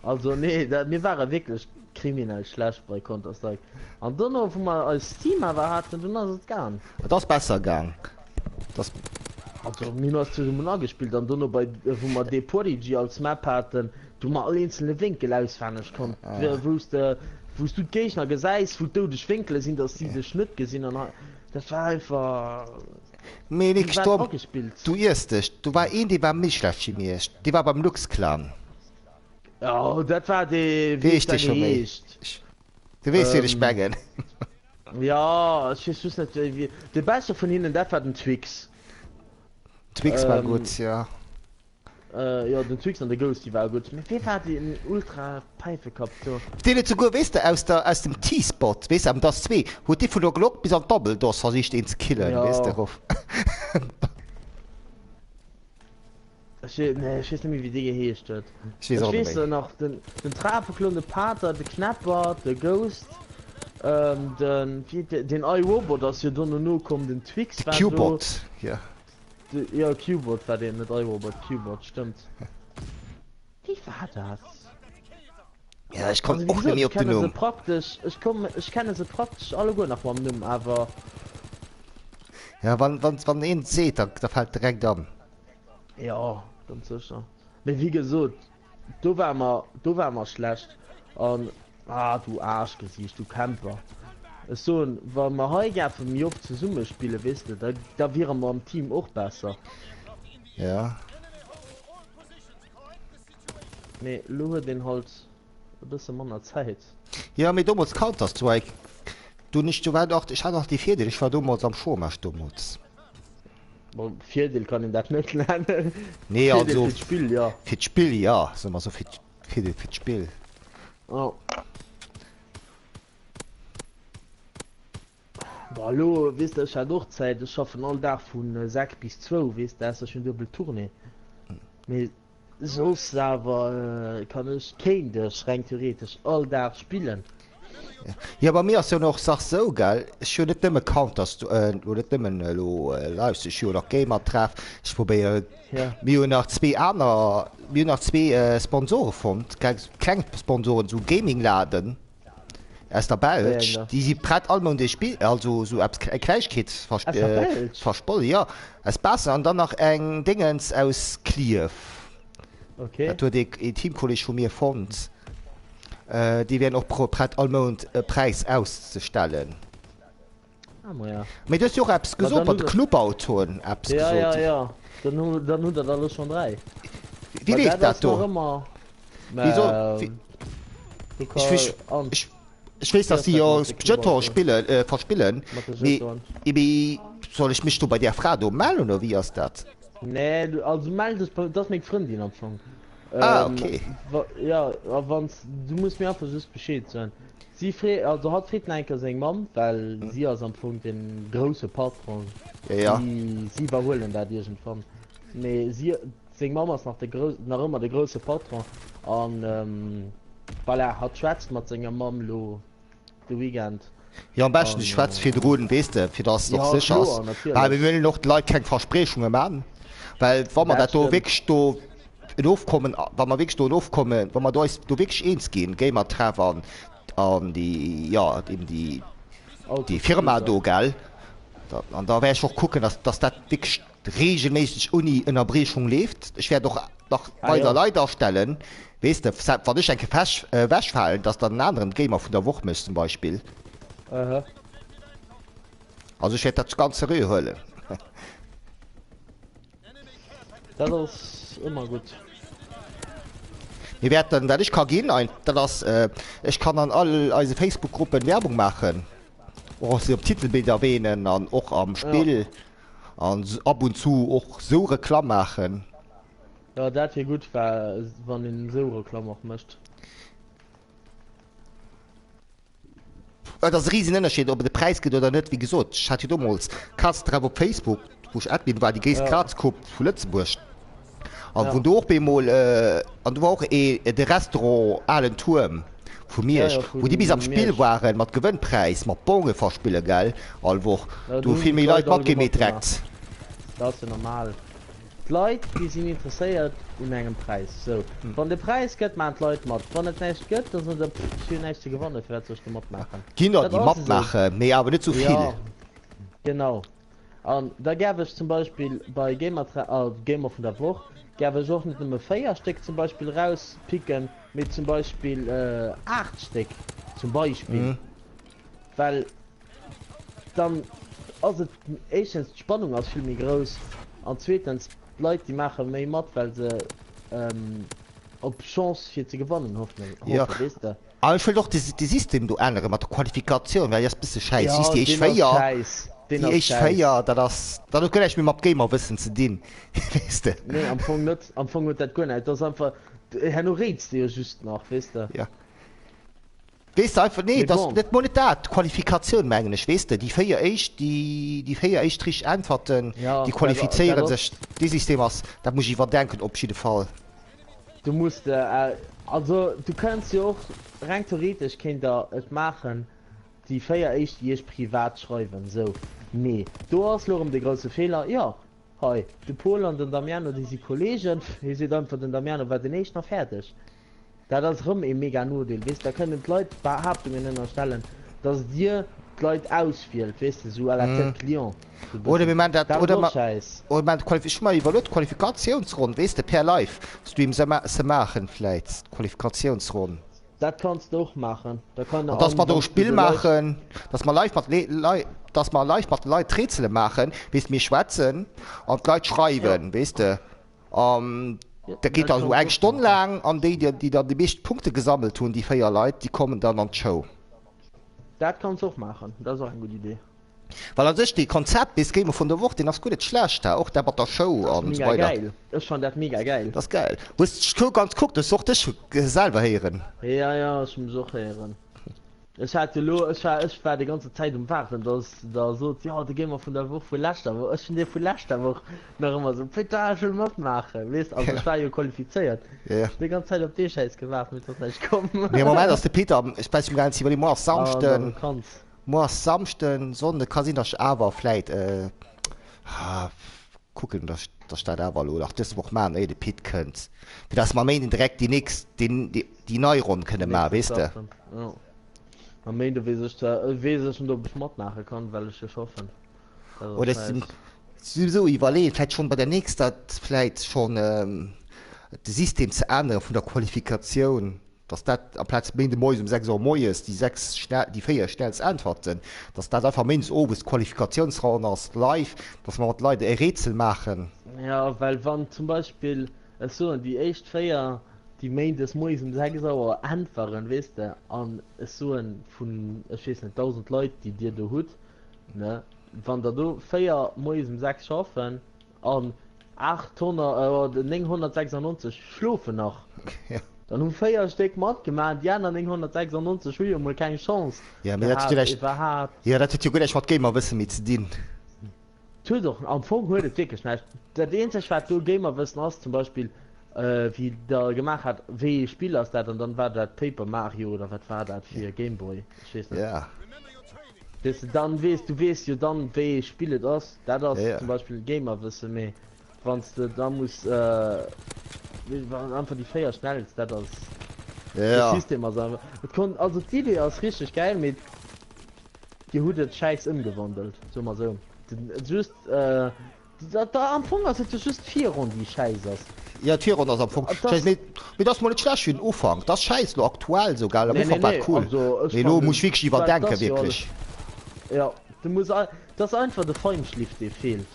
Also nee, dat, mir ware wierklech kriminell schlecht bei Counter-Strike. An dono, wou mer eist Team awer haten, dunn ass et gaang. Et ass besser gaang. Et ass. Also mir hunn eis zesummen agespillt an dono bei, wou mer dee Prodigy als Map haten, do hu mer all eenzelne Wénkel auswenneg konnt, wou s de, wou s du d'Géigner gesäis, wou d'doudeg Wénkele sinn, dass si dech net gesinn an hei, dat war einfach. Mee Déi Nic waren Storm, agespillt. du iers dech, do war een dee war méi schlecht wéi mir, dee war beim Lux Clan. Oh, dat war dee, wéi Wéi huet heescht dee da scho méi? geheescht? Du weess wien ech Ähm, mengen. ja, ech weess just net wéi, wéi, de beschte vun hinnen, dat war den Twix. Twix war Ähm, gutt, jo. Äh, jo, den Twix an de Ghost, déi ware gutt. Mee wee war deen ultra Päifekapp do? Deen huet souguer, weess de, aus der, aus dem T-Spot, weess de, am Dust 2, huet dee vun der Glock bis an d'Double Doors versicht een ze killen, weess de, Jo. erof. Ech wee, nee, ech weess net méi, wéi dee geheescht huet. Ech weess Ech och net weess méi. nach, den, den Trapeklon, de Pater, de Knäpper, de Ghost, ähm, den, wéi, den iRobot ass jo dono nokomm, den Twix De war do. Q-Bot, jo. Jo, Q-Bot war deen, net iRobot, Q-Bot, stëmmt. Wéi war dat? Ja, ech kommen Also, wéi och net gesot, méi ech op den kenne se Numm. praktesch, ech komm, ech kenne se praktesch alleguer nach mam Numm, awer. Ja, wann, wann, wann een et seet, da, da fält direkt an. Jo, ganz sécher. Mee wéi gesot, Do war mer, do war mer schlecht an, ah du Aarschgesiicht, du Camper. Ech soen, wa mer hei gäfe méi oft zesumme spillen, weess de, da, da wiere mer am Team och besser. Ja. Mee lo huet een halt e bësse manner Zäit. Jo, mee domols Counter Strike, do hunn ech, do war och, ech hat och dee Virdeel, ech war domols am Chômage domols. Bon, Virdeel kann een dat net nennen. Nee, Virdeel also fir d'Spill, jo. fir d'Spill, jo, soe mer sou, fir Virdeel fir d'Spill. Jo. Bon, elo, weess de, ech hat och Zäit, ech schaffen all Dag vu 6 bis zwou, weess de, ausser ech hunn duebel Tournée. Mee Soss awer kann ech, kéint ech reng theoretesch all Dag spillen. Jo bei mir ass jo och Sach sou gell, ech hu net nëmme Counter elo net nëmmen elo Lives, ech hu jo nach Gamertreff, ech probéiere mir hunn nach zwee aner mir hunn nach zwee Sponsore fonnt, kleng Sponsoren, sou Gamingladen aus der Belsch, déi si prett all Mount ee Spill, also sou eppes eng Klengegkeet verspollen, jo aus Baassel an dann nach eng Déngens aus Klierf, dat huet ee Teamkolleg vu mir fonnt, déi wären och prett all Mount e Präis auszestellen. Mee du hues jo och eppes gesot mat de Clubautoen, eppes gesot. Wéi leeft dat do? Ech weess, dass si jo Jeton spillen, verspillen, mee mee soll ech mech do bei där Fra do mellen oder wéi ass dat? Nee, also mell dech bei, dat ass meng Frëndin am Fong. Ah, okay. Jo, a wann s, du muss mir einfach just Bescheed soen. Si free, also hatt freet nach eng Kéier seng Mamm, well si ass am Fong de grousse Patron. Ja. Si, si iwwerhuelen dat iergendwann. Mee si, Seng Mamm ass nach de grou nach ëmmer de grousse Patron an voilà, hatt schwätzt mat senger Mamm lo de Weekend. Jo, am beschten An du schwätz virdrun, weess de, fir dass et och jo, sécher ass. kloer, Well mir natierlech. wëllen och de Leit keng Verspriechunge man, well wa mer Dat dat do stëmmt. wierklech do. En Ofkommen, wa mer wierklech do en Ofkommen, wa mer do eis do wierklech eens ginn, Gamertreff an an déi, jo, eben déi, déi Firma do, gell, an da wäert ech och kucken, dass, dass dat wierklech regelméisseg ouni Ënnerbriechung leeft. Ech wäert och nach weider Leit astellen, weess de, wann ech eng Kéier ewechfalen, dass dann en aneren Gamer vun der Woch mécht zum Beispill. Also ech wäert dat ganz seriö huelen. Dat ass ëmmer gutt. Mir wäerten, wat ech ka ginn, dat ass, ech kann an all eise Facebook-Gruppen Werbung maachen, och se op Titelbild erwähnen an och am Spill an ab und zu och sou Reklamm maachen. Jo, dat wier gutt, wann een esou Reklamm och mécht. Et ass e risen Ënnerscheed ob et e Präis gëtt oder net. Wéi gesot, ech hat jo domols Kaztreff op Facebook, wou ech Admin war, déi gréisst Kazgrupp vu Lëtzebuerg, a wou do och bemol, an do war och ee de Restaurant Alen Tuerm vu Miersch, wou déi bis am Spill waren mat Gewënnpräis, mat Bonge verspille gell, all Woch. Do hu vill méi Leit matgemeet direkt. Dat ass jo normal. D'Leit, déi sinn interesséiert un engem Präis. Sou, wann et e Präis gëtt, maachen d'Leit mat. Wann et näischt gëtt, da soen se, Pff, ech hu jo näischt ze gewannen, firwat soll ech do matmaachen? Ginn der, Dat déi ass esou. matmaachen, mee awer net sou vill. Jo, genau. An da gäff ech zum Beispill bei Gamertre-, Gamer vun der Woch, gäff ech och net nëmme 4 Stéck zum Beispill erauspicken, mee zum Beispill 8 Stéck, zum Beispill. Well dann ass et éischtens, d'Spannung ass vill méi grouss an zweetens, d'Leit déi maache méi mat, well se op Chance fir ze gewannen hoffen, Jo, weess de. an ech wëllt och de System do ännere mat der Qualifikatioun, well déi ass e bësse schäiss. Jo, Just déi éischt deen ass 4, schäiss, deen déi ass éischt schäiss. 4, dat ass, dat huet guer näischt méi mat Gamerwëssen ze dinn, weess de. Nee, am Fong net, am Fong huet dat guer näischt, dat ass einfach, herno réits de jo just nach, weess de. Jo. Weess de einfach, nee, Mee et ass bon. net, mol net dat, d'Qualifikatioun mengen ech, weess de, déi 4 éischt, déi, déi 4 éischt richteg Äntwerten, Ja, déi dat, dat qualifizéiere ass. sech. Dee System ass, dat muss ech iwwerdenken op jidde Fall. Du muss de, also du kënns jo och, reng theoretesch kéint der et maachen, déi 4 éischt, déi iech privat schreiwen, sou. Mee do ass lo erëm de grousse Feeler, jo, hei, de Pol an den Damiano, déi si Kollegen, hie seet einfach, den Damiano war den éischten a fäerdeg. Dat ass erëm ee mega Nodeel, weess, da kënnen d'Leit Behaaptungen ënnerstellen, dass Dir d'Leit auswielt, weess de, sou à la tête client, sou Oder bëssen. mir man dat, Dat ass oder och mer, schäiss. oder mer d'Qualif-, ech hu mer iwwerluet, d'Qualifikatiounsronn, weess de, per Livestream se ma-, ze maachen vläit, d'Qualifikatiounsronn. Dat kanns de och maachen. Da kann, An dass an mer do e wann s de Spill de Leit. maachen, dass mer live mat Le-, Lei-, dass mer live mat de Leit d'Rätsele maachen, weess de, mir schwätzen an d'Leit Jo. schreiwen, weess de. An dat geet da sou eng Stonn laang an déi, déi dann déi meescht Punkte gesammelt hunn, déi 4 Leit, déi kommen dann an d'Show. Dat kanns och maachen, dat ass och eng gutt Idee. Well a sech dee Konzept bis Gamer vun der Woch, deen ass guer net schlecht, ha, och dat mat der Show Dat ass an esou mega weider. gäil, ech fannen dat mega gäil. Dat ass gäil. Hues d'Show ganz kuckt? Hues du och dech selwer héieren? Ja, ja, ech hu mech och héieren. Ech hat jo lo, ech war, ech war déi ganze Zäit um waarden, dass der sot, jo de Gamer vun der Woch vu leschter Woch, ech hunn dee vu leschter Woch nach ëmmer esou, putain ech wëll matmaachen, weess, also ech war jo qualifizéiert, Ja. ech hunn déi ganz Zäit op dee Schäiss gewaart, mee et ass näischt komm. Nee, am Moment ass de Peter, ech weess net ganz iwwerleeën, muer ass An der Samschden, Vakanz. muer ass Samschden, Sonnden, ka sinn, dass ech awer vläit, ah, kucken, dass, dass ech dat awer elo nach dës Woch maachen, éier de Pit kënnt, fir dass mer am Méinden direkt déi nächst, déi, déi nei Ronn kënne maachen, weess de. Jo. Am Méinde weess ech zwar, weess ech net ob ech matmaache kann, well ech jo schaffen. Dat ass Oder ech schäiss. souwisou iwwerleeën, vläit schonn bei der nächster vläit schonn de System ze ännere vun der Qualifikatioun, dass dat amplaz Méinde moies um 6 Auer moies déi 6 schnell, déi 4 schnellst Äntwerten, dass dat einfach méindes owes d'Qualifikatiounsronn ass live, dass mer mat de Leit e Rätsel maachen. Jo, well wann zum Beispill, ech soen déi éischt 4, déi méindes moies um 6 Auer äntweren, weess de, an ech soen vun, ech weess net, 1.000 Leit, déi Dir do hutt, ne, wann der do 4 moies um 6 schaffen an 800 oder 996 schlofen nach, dann hu 4 Stéck matgemaach, déi aner 996 hu jo mol keng Chance Ja, mee dat huet jo gehat näischt, iwwerhaapt. jo, dat huet jo guer näischt mat Gamerwësse méi ze dinn. Et huet och, am Fong huet et wierklech näischt. Dat eenzegt wat do Gamerwëssen ass, zum Beispill wéi der gemaach hat, wéi ee Spill ass dat, an dann war dat Paper Mario oder wat war dat fir Gameboy, ech weess net. Ja. Weess de, dann weess, du weess jo dann wéi ee Spill et ass, dat ass Ja, ja. zum Beispill Gamerwëssen, mee wann s de da muss. Einfach déi 4 schnellst, dat ass. De System ass einfach. Et konnt, also d'Idee ass richteg gäil, mee Dir hutt et schäiss ëmgewandelt, soe mer esou. Just, äh, da, am Fong ass et jo just d'Virronn, déi schäiss ass. Jo, d'Virronn ass am Fong schäiss, mee, mee dat ass mol net schlecht fir den Ufank. Dat ass schäiss lo aktuell esou, gell? Am Nee, nee, Ufank war nee, et cool, also ech mee lo fannen, muss ech wierklech dat iwwerdenken, ass jo alles. wierklech. Jo, du muss, dat ass einfach de Feinschliff, dee feelt.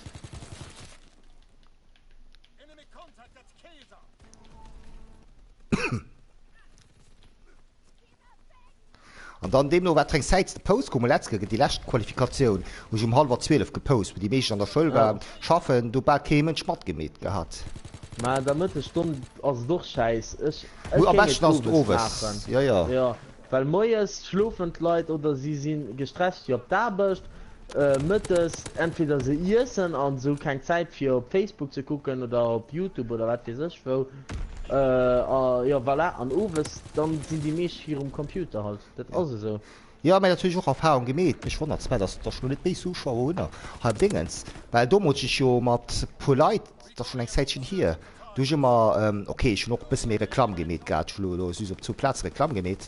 An dann deemno wat fir eng Zäit s de post koum, letz gëtt déi lescht Qualifikatioun hu ech um hallwer 12 gepost, wou déi meescht an der Schoul waren, schaffen, do bal kee Mënsch matgemeet gehat. Mä an der Mëttesstonn ass et och schäiss. Ech ech Am géing et beschten ass et owes owes, maachen. jo jo. Jo, well moies schlofen d'Leit oder si si gestresst fir op d'Aarbecht. Mëttes entweder se iessen an se hu keng Zäit fir op Facebook ze kucken oder op Youtube oder wat weess ech wou. A jo voilà, an owes dann sinn déi meescht virum Computer halt, dat ass esou. Jo, mä dat hunn ech och Erfahrung gemeet. Mech wonnert zwar, dass ech lo net méi Zuschauer hunn hei am Dingens, well domols ech jo mat puer Leit, dat ass schonn eng Zäitchen hier, do hu ech ëmmer, ok, ech hunn och e bësse méi Reklamm gemeet gehat, ech hu lo just op zwou Plaze Reklamm gemeet,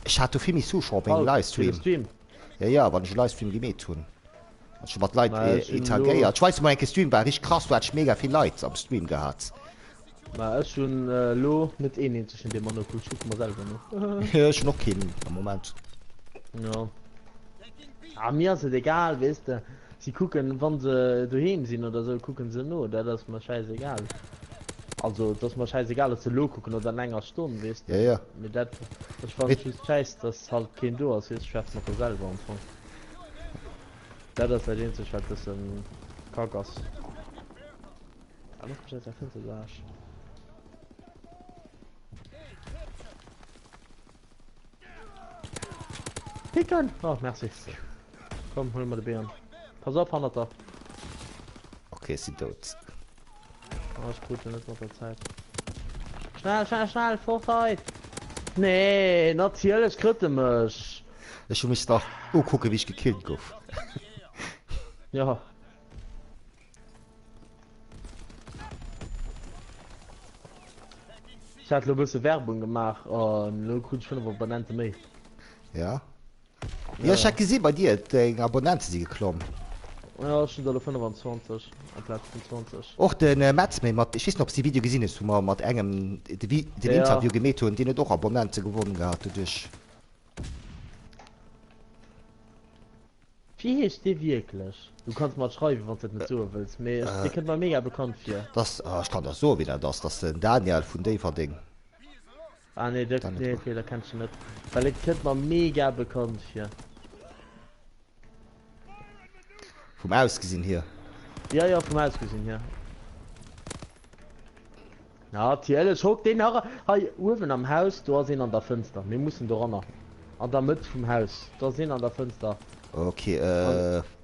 ech hat do vill méi Zuschauer op mengem Halt fir de Livestream. Stream. Jo jo, wann ech e Livestream gemeet hunn, ech hu mat Leit Mä ech hunn elo. interagéiert. Ech weis mol eng Kéier Stream war richteg krass, do hat ech mega vill Leit am Stream gehat. Mä ech hunn elo net een eenzegen dee mer nokuckt, ech kucke mer selwer no. Jo ech hunn och keen am Moment. Jo. Ah mir ass et egal, weess de. Si kucken wann se doheem sinn oder sou kucken se no, dat ass mer schäisegal. Also et ass mer schäisegal ob se elo kucken oder an enger Stonn, weess Ja de. ja. Mee dat, ech fannen Mee et just schäiss dass halt keen do ass, weess, schwätz mat der selwer am Fong. Dat ass dat eenzegt wat bëssen kack ass. Ah, looss mech aus der Fënster, du Aarsch. Picken! Oh, merci. Komm, huel mer de Bären. Pass op, hannert der. Okay, ech sinn dout. Oh, ech krut en net mat der Zäit. Schnell, schnell, schnell, fort hei! Nee, natierlech kritt e mech! Ech hu missen nach ukucken, wéi ech gekillt gouf. Ja. Ech hat lo bësse Werbung gemaach an lo krut ech 5 Abonnente méi. Ja. Jo, ech hat gesi bei dir, deng Abonnente si geklomm. Jo, ech hunn der lo 25 amplaz vun 20. Och de Metz méi mat, ech weess net ob s de Video gesinn hues, wou mer mat engem de den Interview gemeet hunn, deen huet och Abonnente gewonnen gehat doduerch. Wéi heescht dee wierklech? Du kanns mer et schreiwen wanns de et net soe wëlls, mee ech, dee kënnt mer mega bekannt vir. Dass, ech kann der soen wien dat ass, dass den Daniel vun Déifferdeng. Ah nee, dat, nee okay, da kenns de net, well et kënnt mer mega bekannt vir. Vum Ausgesinn hier? Jo jo, vum Ausgesinn hier. Natierlech hockt deen nach hei uewen am Haus. Do ass een an der Fënster. Mir mussen doranner. An der Mëtt vum Haus. Do ass een an der Fënster. Ok,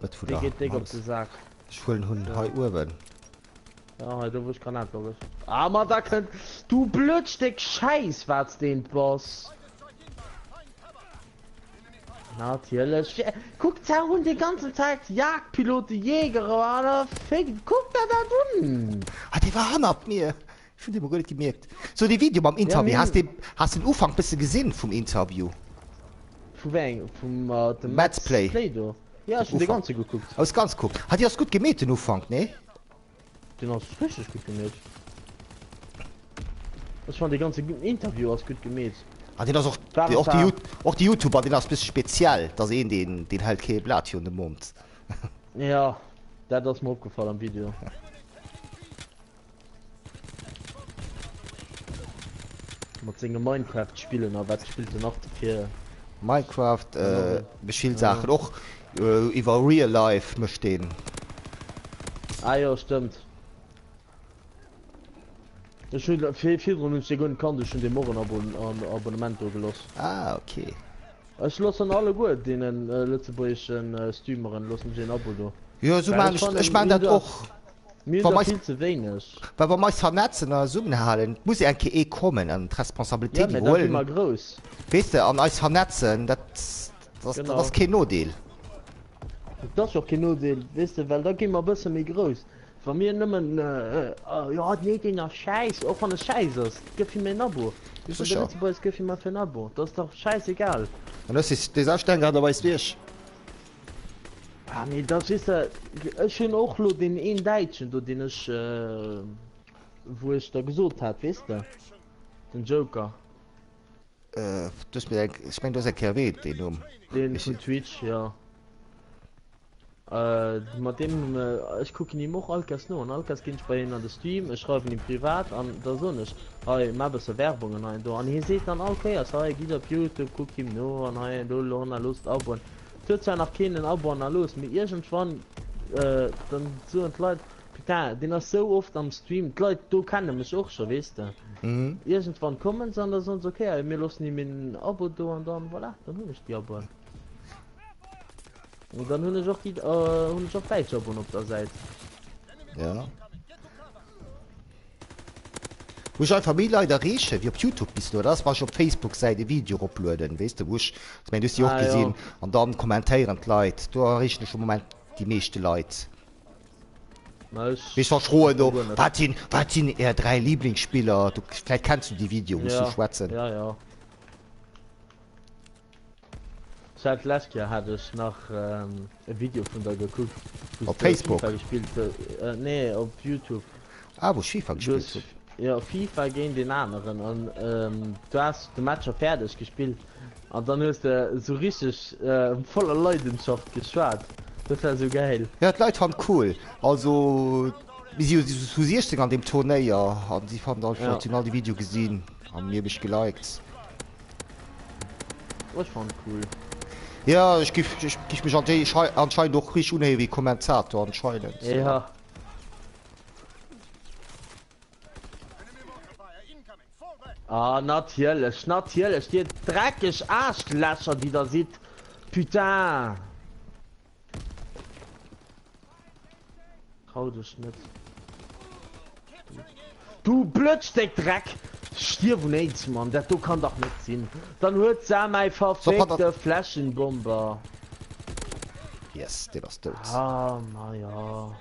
Mëtt vun Dee der geet déck op Haus. de Sak. Ech huelen hunn hei uewen. Ja, hei do wou ech Granat geholl huet. Ah, ma da kënnt. Du blöd Stéck Schäiss, wat s d'eent bass. Natierlech. Kuck se hunn déi ganzen Zäit Jagdpiloten, Jägere an Féck. Kuck der dat un! Ah dee war hannert mir! Ech hunn dee mol guer net gemierkt. So dee Video mam Interview, has de has den Ufank bësse gesinn vum Interview? Vu wéi engem? Vum dem Matt's Play. Play do? Jo ech hunn dee ganze gekuckt. Hues ganz gekuckt? Ah déi ass gutt gemeet den Ufank, nee? Den ass richteg gutt gemeet. Ech fannen dee ganze Interview ass gutt gemeet. Ah deen ass och, och de och de Youtuber deen ass bësse speziell, dat ass een deen deen hält kee Blat virun de Mond. Jo dat ass mer opgefall am Video. Mat senge Minecraft Spillen a wat spillt en nach fir. Minecraft, mécht vill Saachen och iwwer real life mécht deen. Ah jo stëmmt. Ech hunn virdrun hunn ech dee guer net kannt, ech hunn deem och en Abonnement do geloss. Ah ok. Ech loossen alleguer deenen lëtzebuergeschen Streameren loossen ech een Abo do. Jo esou maan ech, ech maan dat och. Mir hunn der vill ze wéineg. Well wa mer eis vernetzen an zesummenhalen, et muss eng Kéier ee kommen an d'Responsabilitéit iwwerhuelen. Ja, mä da gi mer grouss. Weess de, an eis vernetzen, dat dat ass keen Nodeel. Et ass och keen Nodeel, weess de, well da gi mer e bësse méi grouss. Wa mir nëmmen, jo nee deen ass schäiss, och wann e schäiss ass, gëff him en Abo. Jo Vun de sécher. Lëtzebuergers gëff him einfach en Abo, dat ass dach schäissegal. An ech si dee selwechten Denker an der weis wéi ech. Ah nee, dat weess de, ech hunn och lo deen een Däitschen do, deen ech, wou ech der gesot hat, weess de, den Joker. Du hues mir eng, ech meng du hues eng Kéier erwähnt deen Numm. Deen vun Twitch, jo. Mat deem, ech kucken him och all Kéiers no an all Kéiers ginn ech bei hien an de Stream, ech schreiwen him privat an da soen ech, hei maach e bësse Werbung an hei an do an hie seet dann all Kéiers, hei gitt op Youtube, kuckt him no an hei an do, lo hannerloosst Aboen. Et huet zwar nach keen en Abo hannerlooss, mee iergendwann dann soen d'Leit, putain deen ass sou oft am Stream, d'Leit do kenne mech och scho weess de. Iergendwann kommen se an da soen se, ok mir loossen him en Abo do an dann voilà, dann hunn ech déi Aboen. Und dann hunn ech och déi äh, hunn ech och däitsch Aboen op der Säit. Ja. Wou ech einfach méi Leit erreechen wéi op Youtube bis elo, dat ass wann ech op Facebook-Säit e Video eroplueden, weess de, wou ech, ech mengen du hues déi och Ah, ja. gesinn, an dann kommentéieren d'Leit, do erreechen ech am Moment déi meeschte Leit. Ma ech Weess wann ech froen do, guer net. wat sinn, wat sinn är 3 Lieblingsspiller, du, vläit kenns du déi Video, wou ech sou Ja, schwätzen. ja, ja. Ech hat d'lescht Joer hat ech nach e Video vun der gekuckt wous Op de Facebook? FIFA gespillt hues, nee op Youtube. Ah wou ech FIFA Du gespillt hues hunn. jo FIFA géint een aneren an du has de Match scho fäerdeg gespillt an dann hues de esou richteg voller Leidenschaft geschwat, dat war esou gäil. Jo d'Leit fannen cool, also mir si jo zu 16 an deem Turnéier an si fannen all flott, si hunn all déi Video gesinn an mir hu mech geliked. Ech fannen cool. Ja ech giff ech giff mech anscheinend och richteg unhéieren wéi Kommentator anscheinend. Ja. Ah natierlech, natierlech, dir dreckeg Aarschlächer déi der sidd, putain! Trau dech net. Du blöd Stéck Dreck! Stierf un Aids, Mann, dat do kann dach net sinn. Dann huet sa mäi verfickte Fläschenbomber. Yes, deen ass dout. Ah, ma jo.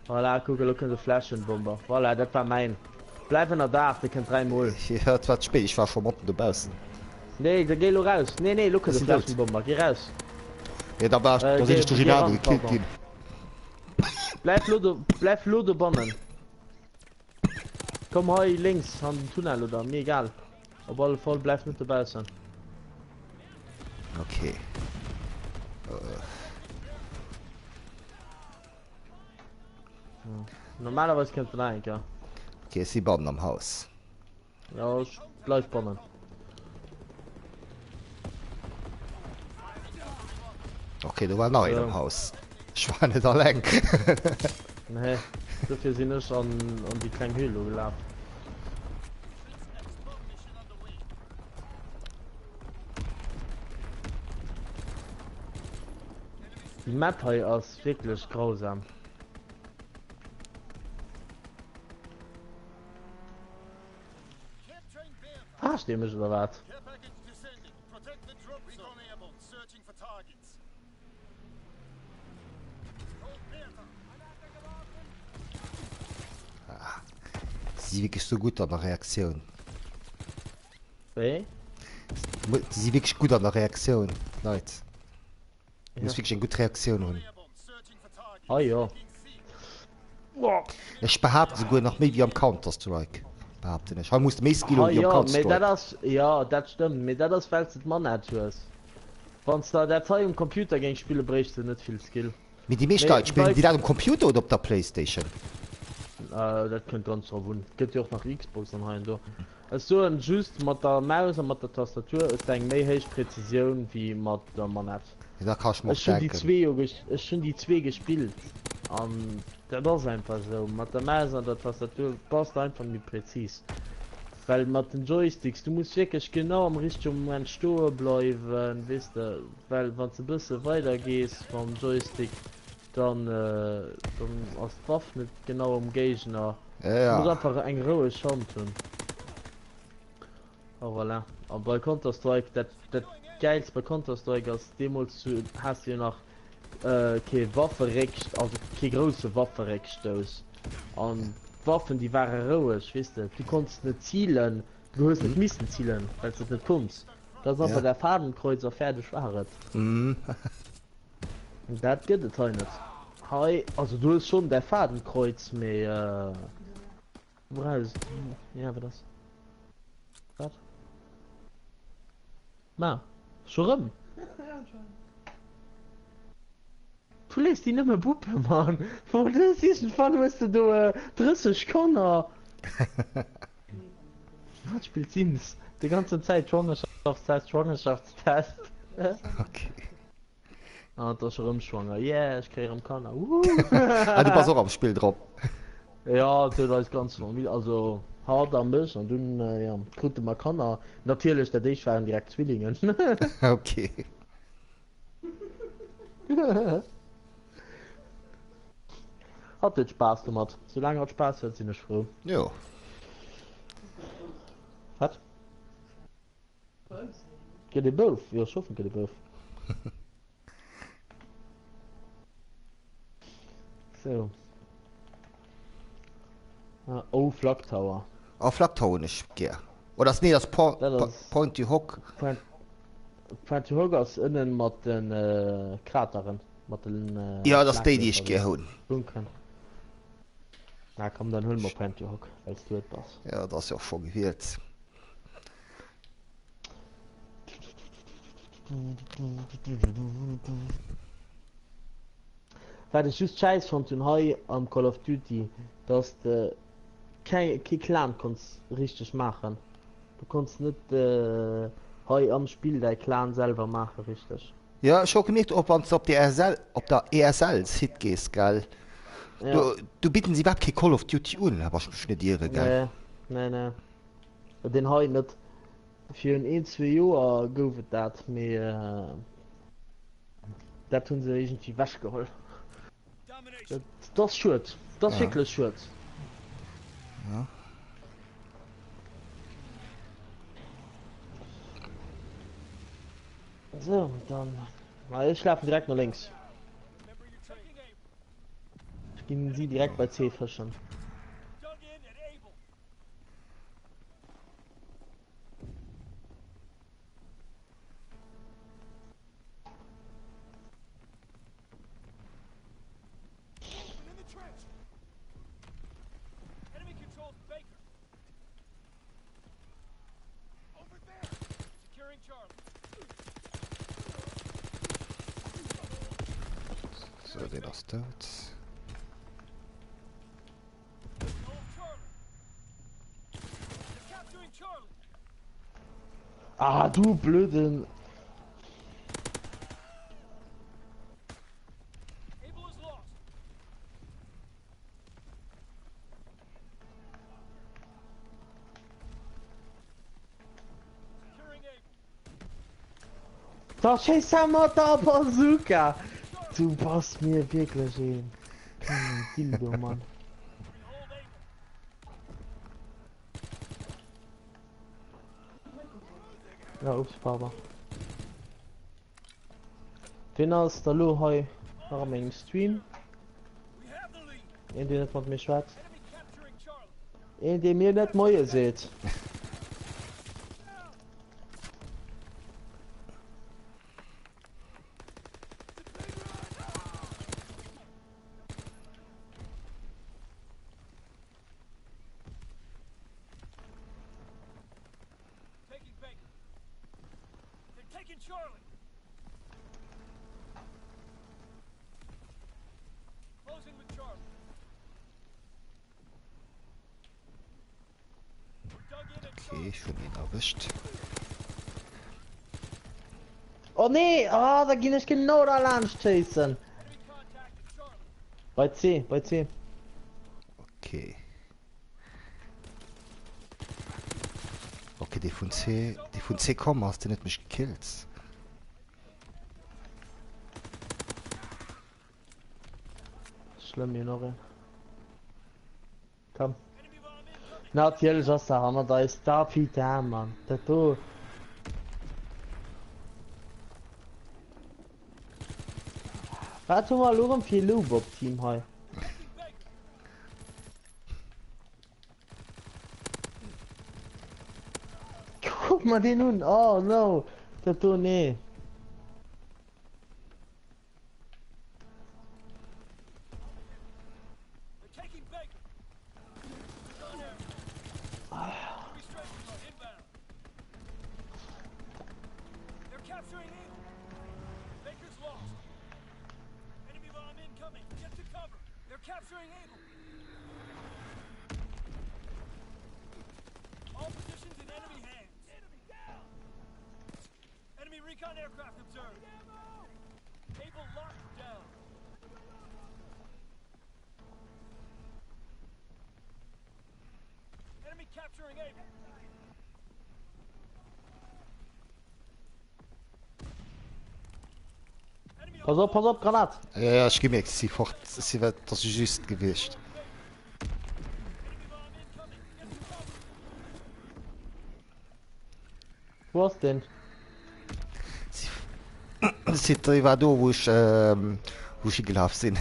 Voilà, kuck, elo kënnt e Fläschenbomber. Voilà, dat war mäin. Bleif ënner Daach, dee kënnt 3 mol. Jo, et war ze spéit, ech war scho matten dobaussen. Nee, da géi elo raus. Nee, nee, elo Ech kënnt e sinn dout. Fläschenbomber. Géi raus. Jo, da war ech, Äh, da sinn géi, ech duerch géi een anere ran, gekillt pardon. ginn. Bleif lo do, bleif lo dobannen. Komm hei lénks an den Tunnel oder mir egal. Op alle Fall bleif net dobaussen. Okay. Normalerweis kënnt en nach eng Kéier. Okay, ech si bannen am Haus. Ja, ech bleif bannen. Okay, do war nach een am Haus. Ech war net alleng. Nee, dofir sinn ech an, an déi kleng Höhl do gelaf. Déi Map hei ass wierklech grausam. Verarscht dir mech oder wat? Ah, si wierklech sou gutt an der Reaktioun. Wéi? Si si wierklech gutt an der Reaktioun, d'Leit. Du muss wierklech eng gutt Reaktioun hunn. Ah jo. Ech behaapten souguer nach méi wéi am Counter-Strike, behaapten ech. Hei muss de méi Skill Ah hunn wéi am jo, mee dat Counter-Strike. ass, jo dat stëmmt, mee dat ass well s de d'Manette hues. Wann s de dat hei um Computer géings spillen, bréichts de net vill Skill. Mee déi meescht Mee Leit, spillen bei déi dat um Computer oder op der Playstation? Dat kënnt ganz drop un. Et gëtt jo och nach Xbox an hei an do. Ech soen just, mat der Maus a mat der Tastatur hues de eng méi héich Präzisioun wéi mat der Manette. Jo, dat ka ech mer och Ech hunn déi denken. zwee jo ech hunn déi zwee gespillt an dat ass einfach esou, mat der Maus an der Tastatur bass de einfach méi präzis, well mat den Joysticks, du muss wierklech genau am richtege Moment stoe bleiwen, weess de, well wann s de bësse weider gees mam Joystick, dann dann ass d'Waff net genau um Géigner. Du muss Ja. einfach eng roueg Hand hunn. A voilà. A bei Counter Strike, dat dat gäilst bei Counter Strike ass, deemools zu has de jo nach. kee Wafferéckst, also kee grousse Wafferéckstouss. An d'Waffen déi ware roueg, weess de, du konns net zilen, du hues net missen zilen, well s de et net konns. Dat ass einfach Ja. däi Fadenkreuz a fäerdeg war et. Dat gëtt et hei net. Hei, also du hues schonn däi Fadenkreuz, mee du brauchs, ja wat ass wat? Ma, scho rëm? Du léiss déi nëmme buppe, Mann. Wou hues iergendwann hues de do 30 Kanner. Hatt spillt Sims déi ganzen Zäit, Schwangerschaftstest, Schwangerschaftstest. Okay. Ah, et ass erëm schwanger. Yeah, ech kréie erëm Kanner. Woohoo! Ah, du bass och am Spill drop. Ja, et huet eis ganz Famill, also hatt a mech, an dunn, ja, krute mer Kanner. Natierlech, dat éischt waren direkt Zwillingen. Okay. Hatt huet Spaass domat. Soulaang hatt Spaass huet, sinn ech frou. Jo. Wat? Gëtt ee Bouf? Jo, ech hoffen, et gëtt ee Bouf. Sou. Ah, oh, Flak Tower. Oh, Flak Tower hunn ech gär. Oder ass, nee, dat ass Po, Dat Po, ass Pointy Hog. Point, Pointy Hog ass ënnen mat den äh, Krateren, mat den äh, Ja, dat ass déi, déi ech Schlagwierfer, gär hunn. Bunkeren. Na komm, dann huele mer Pointy Hog, well s du et bass. Ja, dat ass jo och scho gewielt. Wat ech just schäiss fonnt hunn hei am Call of Duty, dass de keng kee Clan konns richteg maachen. Du konns net hei am Spill däi Clan selwer maache richteg. Jo, ech hu och gemierkt, och wann s de op der ESL, op der ESL Site gees, gell, Ja. do, do bidden se iwwerhaapt kee Call of Duty un, wa ech mech net iere, gell? Nee, nee, nee. Deen hei net. Virun een, zwee Joer gouf et dat, mee dat hu se iergendwéi wechgeholl. Dat ass schued, dat ass Ja. wierklech schued. Ja. Sou, dann, ma ech lafen direkt no lénks. Ech ginn si direkt bei C fëschen. So, deen ass dout. Ah, du blöden. Da schéiss hä mat der Bazooka! Du bass mir wierklech een klengen Dildo, Mann. Ja, ups, pardon. Wien ass da lo hei nach a mengem Stream? Een, deen net mat mir schwätzt. Een, dee mir net Moie seet. Okay, ech hunn een erwëscht. Oh nee, oh, da ginn ech genau da laanscht schéissen. Bei C, bei C. Okay. Okay, dee vun C, dee vun C komm ass, deen huet mech gekillt. Schlëmm, hier nach een. Komm. Natierlech ass der hannert eis da Pita, Mann. Dat do. Wat hu mer elo rëm fir ee Lowbob-Team hei? Kuck mer deen un! Oh no! Dat do, nee. Pass op, pass op, Granat! Ja, ja, ech gemierkt, si fort, si war, dat ass just gewiescht. Wou ass deen? Si war do wou ech wou ech higelaf sinn.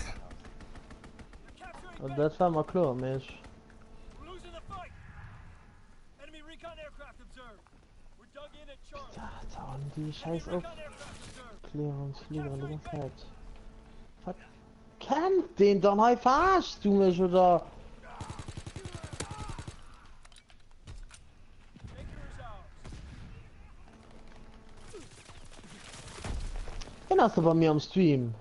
Dat war mer kloer, mee ech. Déi scheiß Opklärungsfliegeren die ganze Zeit. Wat kennt den dann hei? Verarschst du mech oder? Wien ass da bei mir am Stream?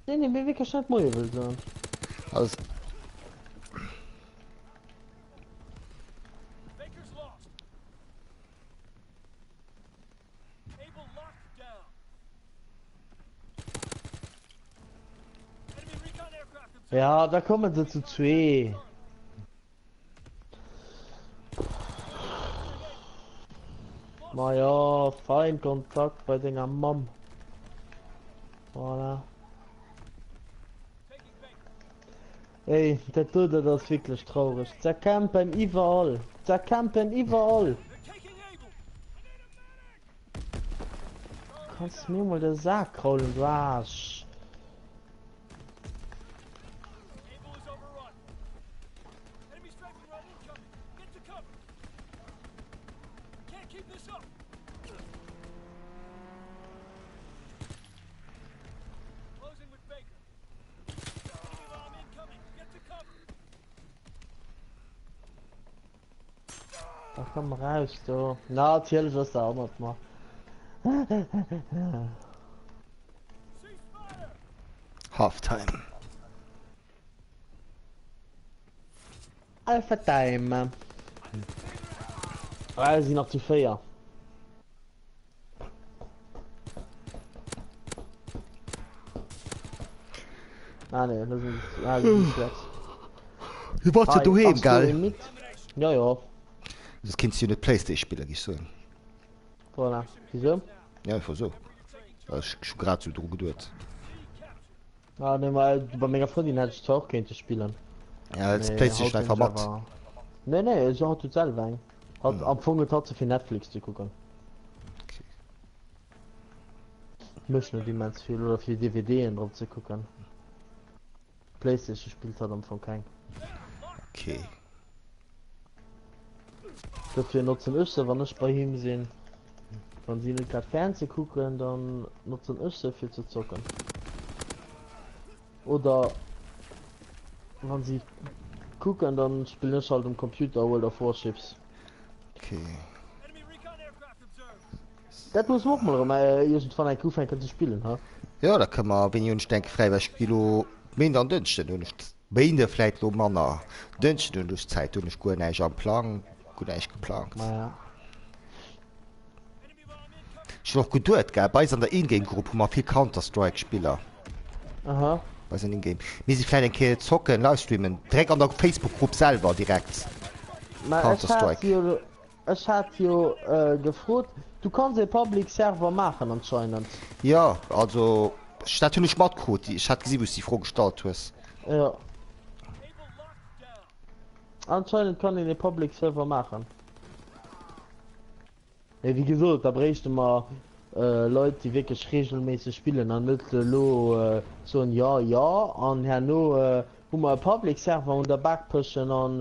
Deen, dee mir wierklech net Moie wëll soen. Also. Ja, da kommen se zu zwee. Ma ja, fein Kontakt bei denger Mamm. Voilà. Ey, dat do, dat ass wierklech traureg. Ze campen iwwerall. Ze campen iwwerall. Kanns mir mol de Sak kraulen, du Aarsch. Da komm raus do. Natierlech ass der hannert mer. Halftime. Alpha Time. Ah, sinn nach zu 4. Ah, nee, das sind, ah, das sind sechs. Du warst ja doheem, gell? Ja, ja. Das kinns du net Playstation spillen, gi ech soen. Voilà. Wieso? Ja, einfach so. Ech hu grad sou dru geduet. Ah, nee, ma bei menger Frëndin hätt ech zwar och kéinte spillen. Ja, als Mee Playstation haut hunn einfach ech mat. awer. Nee, nee, se hat huet selwer eng. Hat am Fong huet hatt se fir Netflix ze kucken. Okay. Mécht net immens vill oder fir DVDen drop ze kucken. Playstation spillt hatt am Fong keng. Okay. Dofir notzen ech se wann ech bei him sinn. Wann si net grad Fernseh kucken, dann notzen ech se fir ze zocken. Oder wann si kucken, dann spillen ech halt um Computer World of Warships. Okay. Dat musse mer och mol erëm iergendwann eng Kéier ufänken ze spillen, ha? Jo, da kënne mer, wéini hunn ech denke fräi, well ech gi lo Méinde an Dënschden hunn ech Méinde vläit lo manner, Dënschden hunn ech Zäit, do hunn ech guer näischt am Plang, guer näischt geplangt. Maja. Ech hunn och geduet, gell, bei eis an der Ingame-Grupp hu mer vill Counter-Strike-Spiller. Aha. Bei eis an Ingame. Mir si vläit eng Kéier zocken, livestreamen, direkt an der Facebook-Grupp selwer direkt. Ma ech hat Counter-Strike. jo, ech hat jo gefrot, du kanns ee Public Server maachen anscheinend. Jo, also ech, dat hunn ech matkrut. Ech hat gesi wou s de déi Fro gestallt hues. Jo. Anscheinend kann een ee Public Server maachen. Mee wéi gesot, da bréichte mer. Leit, déi wierklech reegelméisseg spillen an net elo soen, jo, jo, an herno hu mer e Public Server un der Bak pëschen an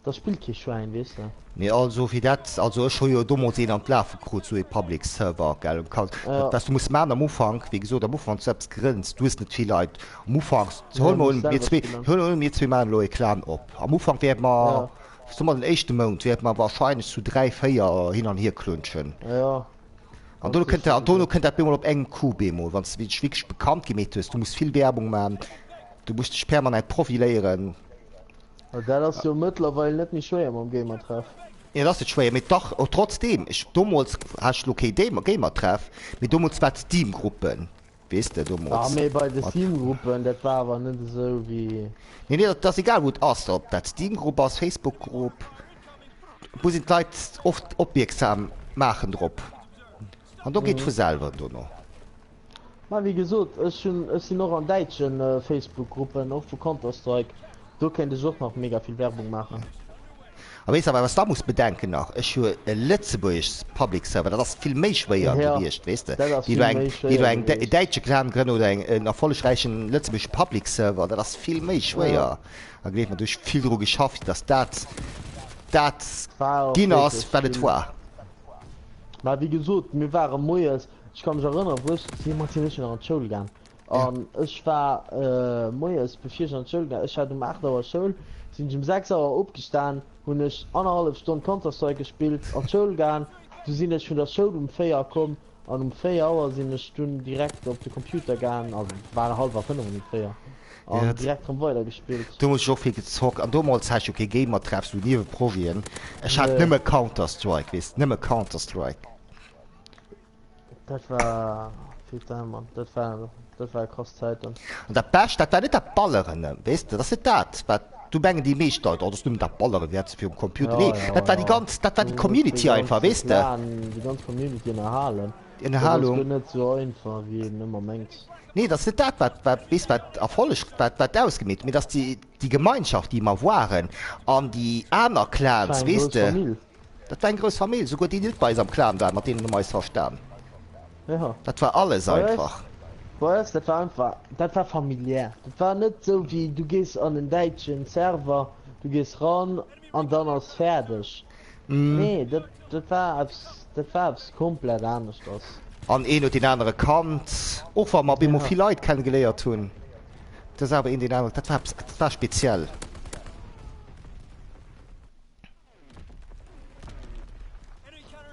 da spillt kee Schwäin, weess de. Nee, also fir dat, also ech hu jo domols een an d'Lafe krut, sou ee Public Server, gell, Ja. wat s du muss maachen am Ufank, wéi gesot, am Ufank, wann s du eppes grënns, du hues net vill Leit, am Ufank, Nee, huele mer muss un, mir selwer zwee, spillen. huele un, mir zwee maachen elo ee Clan op, am Ufank wäerte mer, Ja. soe mer den éischte Mount, wäerte mer wahrscheinlech zu 3, 4 hin an hier klunschen. Ja. An Ganz dono kënnt sécher an dono souguer. kënnt dat bemol op engem Coup bemol, wann s du dech wierklech bekannt gemeet hues, du muss vill Werbung maachen, du muss dech permanent profiléieren. Ma dat ass jo mëttlerweil net méi schwéier mam Gamertreff. Nee, dat ass net schwéier, mee dach, oh, trotzdem, ech, domols hat ech lo kee Gamertreff, mee domols war d'Steam-Gruppen, weess de, Ah, domols mee bei de mat. Steam-Gruppen, dat war awer net esou wéi. Nee, nee, dat ass egal wou et ass, ob dat Steam-Grupp ass, Facebook-Grupp, et muss een d'Leit oft opmierksam maachen drop, an do geet vu selwer dono. Mä wéi gesot, ech hunn, ech sinn och an däitsche Facebook-Gruppen, och vu Counter-Strike, do kéint ech och nach mega vill Werbung maachen. A weess awer, wat s da muss bedenken nach, ech hu e lëtzebuergesch Public Server, dat ass vill méi schwéier Ja, gewiescht, weess de, dat ass wéi elo vill eng, méi wéi schwéier elo eng e gewiescht. däitsche Clan grënne oder eng, en erfollegräichen lëtzebuergesche Public Server, dat ass vill méi Ja. schwéier. A gleef mer, do hu ech vill dru geschafft, datt dat dat War och ginn ass, wierklech wat et vill. war. Mä wéi gesot, mir ware moies, ech ka mech erënneren, wou ech, deemools sinn ech jo nach an d'Schoul gaang, an ech war moies, bevir ech an d'Schoul gaang, ech hat um 8 Auer Schoul, sinn ech um 6 Auer opgestan, hunn ech annerhallef Stonn Counter-Strike gespillt, an d'Schoul gaang, du sinn ech vun der Schoul um 4 komm an um 4 Auer sinn ech dunn direkt op de Computer gaang, also et war hallwer 5 an net 4, an direkt rëm weider gespillt. Do hunn ech och vill gezockt an domols hat ech jo kee Gamertreff, sou Nieweprojeten, ech hat Nee. nëmme Counter-Strike, weess, nëmme Counter-Strike. Dat war, putain Mann, dat war, dat war krass Zäiten. An dat Bescht, dat war net dat Balleren, weess de, dat ass net dat, wat do mengen déi meescht Leit, oh dat ass nëmmen dat Balleren, wéi hat se virum Computer. Ja, Nee, ja, dat war déi ja. ganz, dat war Du déi hues de Community einfach, ganze weess de. Clan, déi ganz Community ënnerhalen. Déi Dat ass Ënnerhalung. guer net sou einfach, wéi een ëmmer mengt. Nee, dat ass net dat, wat, wat, weess, wat Erfolleg, wat, wat ausgemeet, mee dat ass déi, déi Gemeinschaft, déi mer waren an déi aner Dat war Clans, eng weess grouss de. Famill. Dat war eng grouss Famill, souguer déi net bei eis am Clan waren, mat deenen hu mer eis verstan. Ja. Dat war alles Bei eis, einfach. bei eis, dat war einfach, dat war familiär. Dat war net sou wéi du gees an en däitschen Server, du gees ran an dann ass fäerdeg. Nee, dat, dat war eppes, dat war eppes komplett aneschters. An een huet deen anere kannt, och wa mer op eemol Ja. vill Leit kennegeléiert hunn. Dat ass awer een deen anere, dat war eppes, dat war speziell.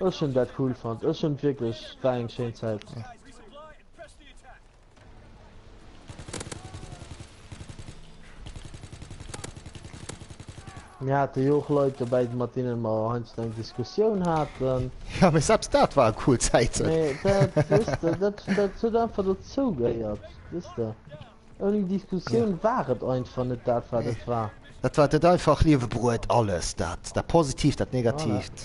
Ech hunn dat cool fonnt. Ech hunn wierklech, war eng schéin Zäit. Mir hate jo och Leit dobäi, mat deene mer heiansdo eng Diskussioun haten. Ja, mee selbst dat war e cool Zäiten. Mee dat, weess de, dat, dat huet einfach dozou gehéiert, weess de. Ouni Diskussioun war et einfach net dat wat et war. Dat war dat einfach Liewe bruet, alles dat, dat Positiivt, dat Negatiivt,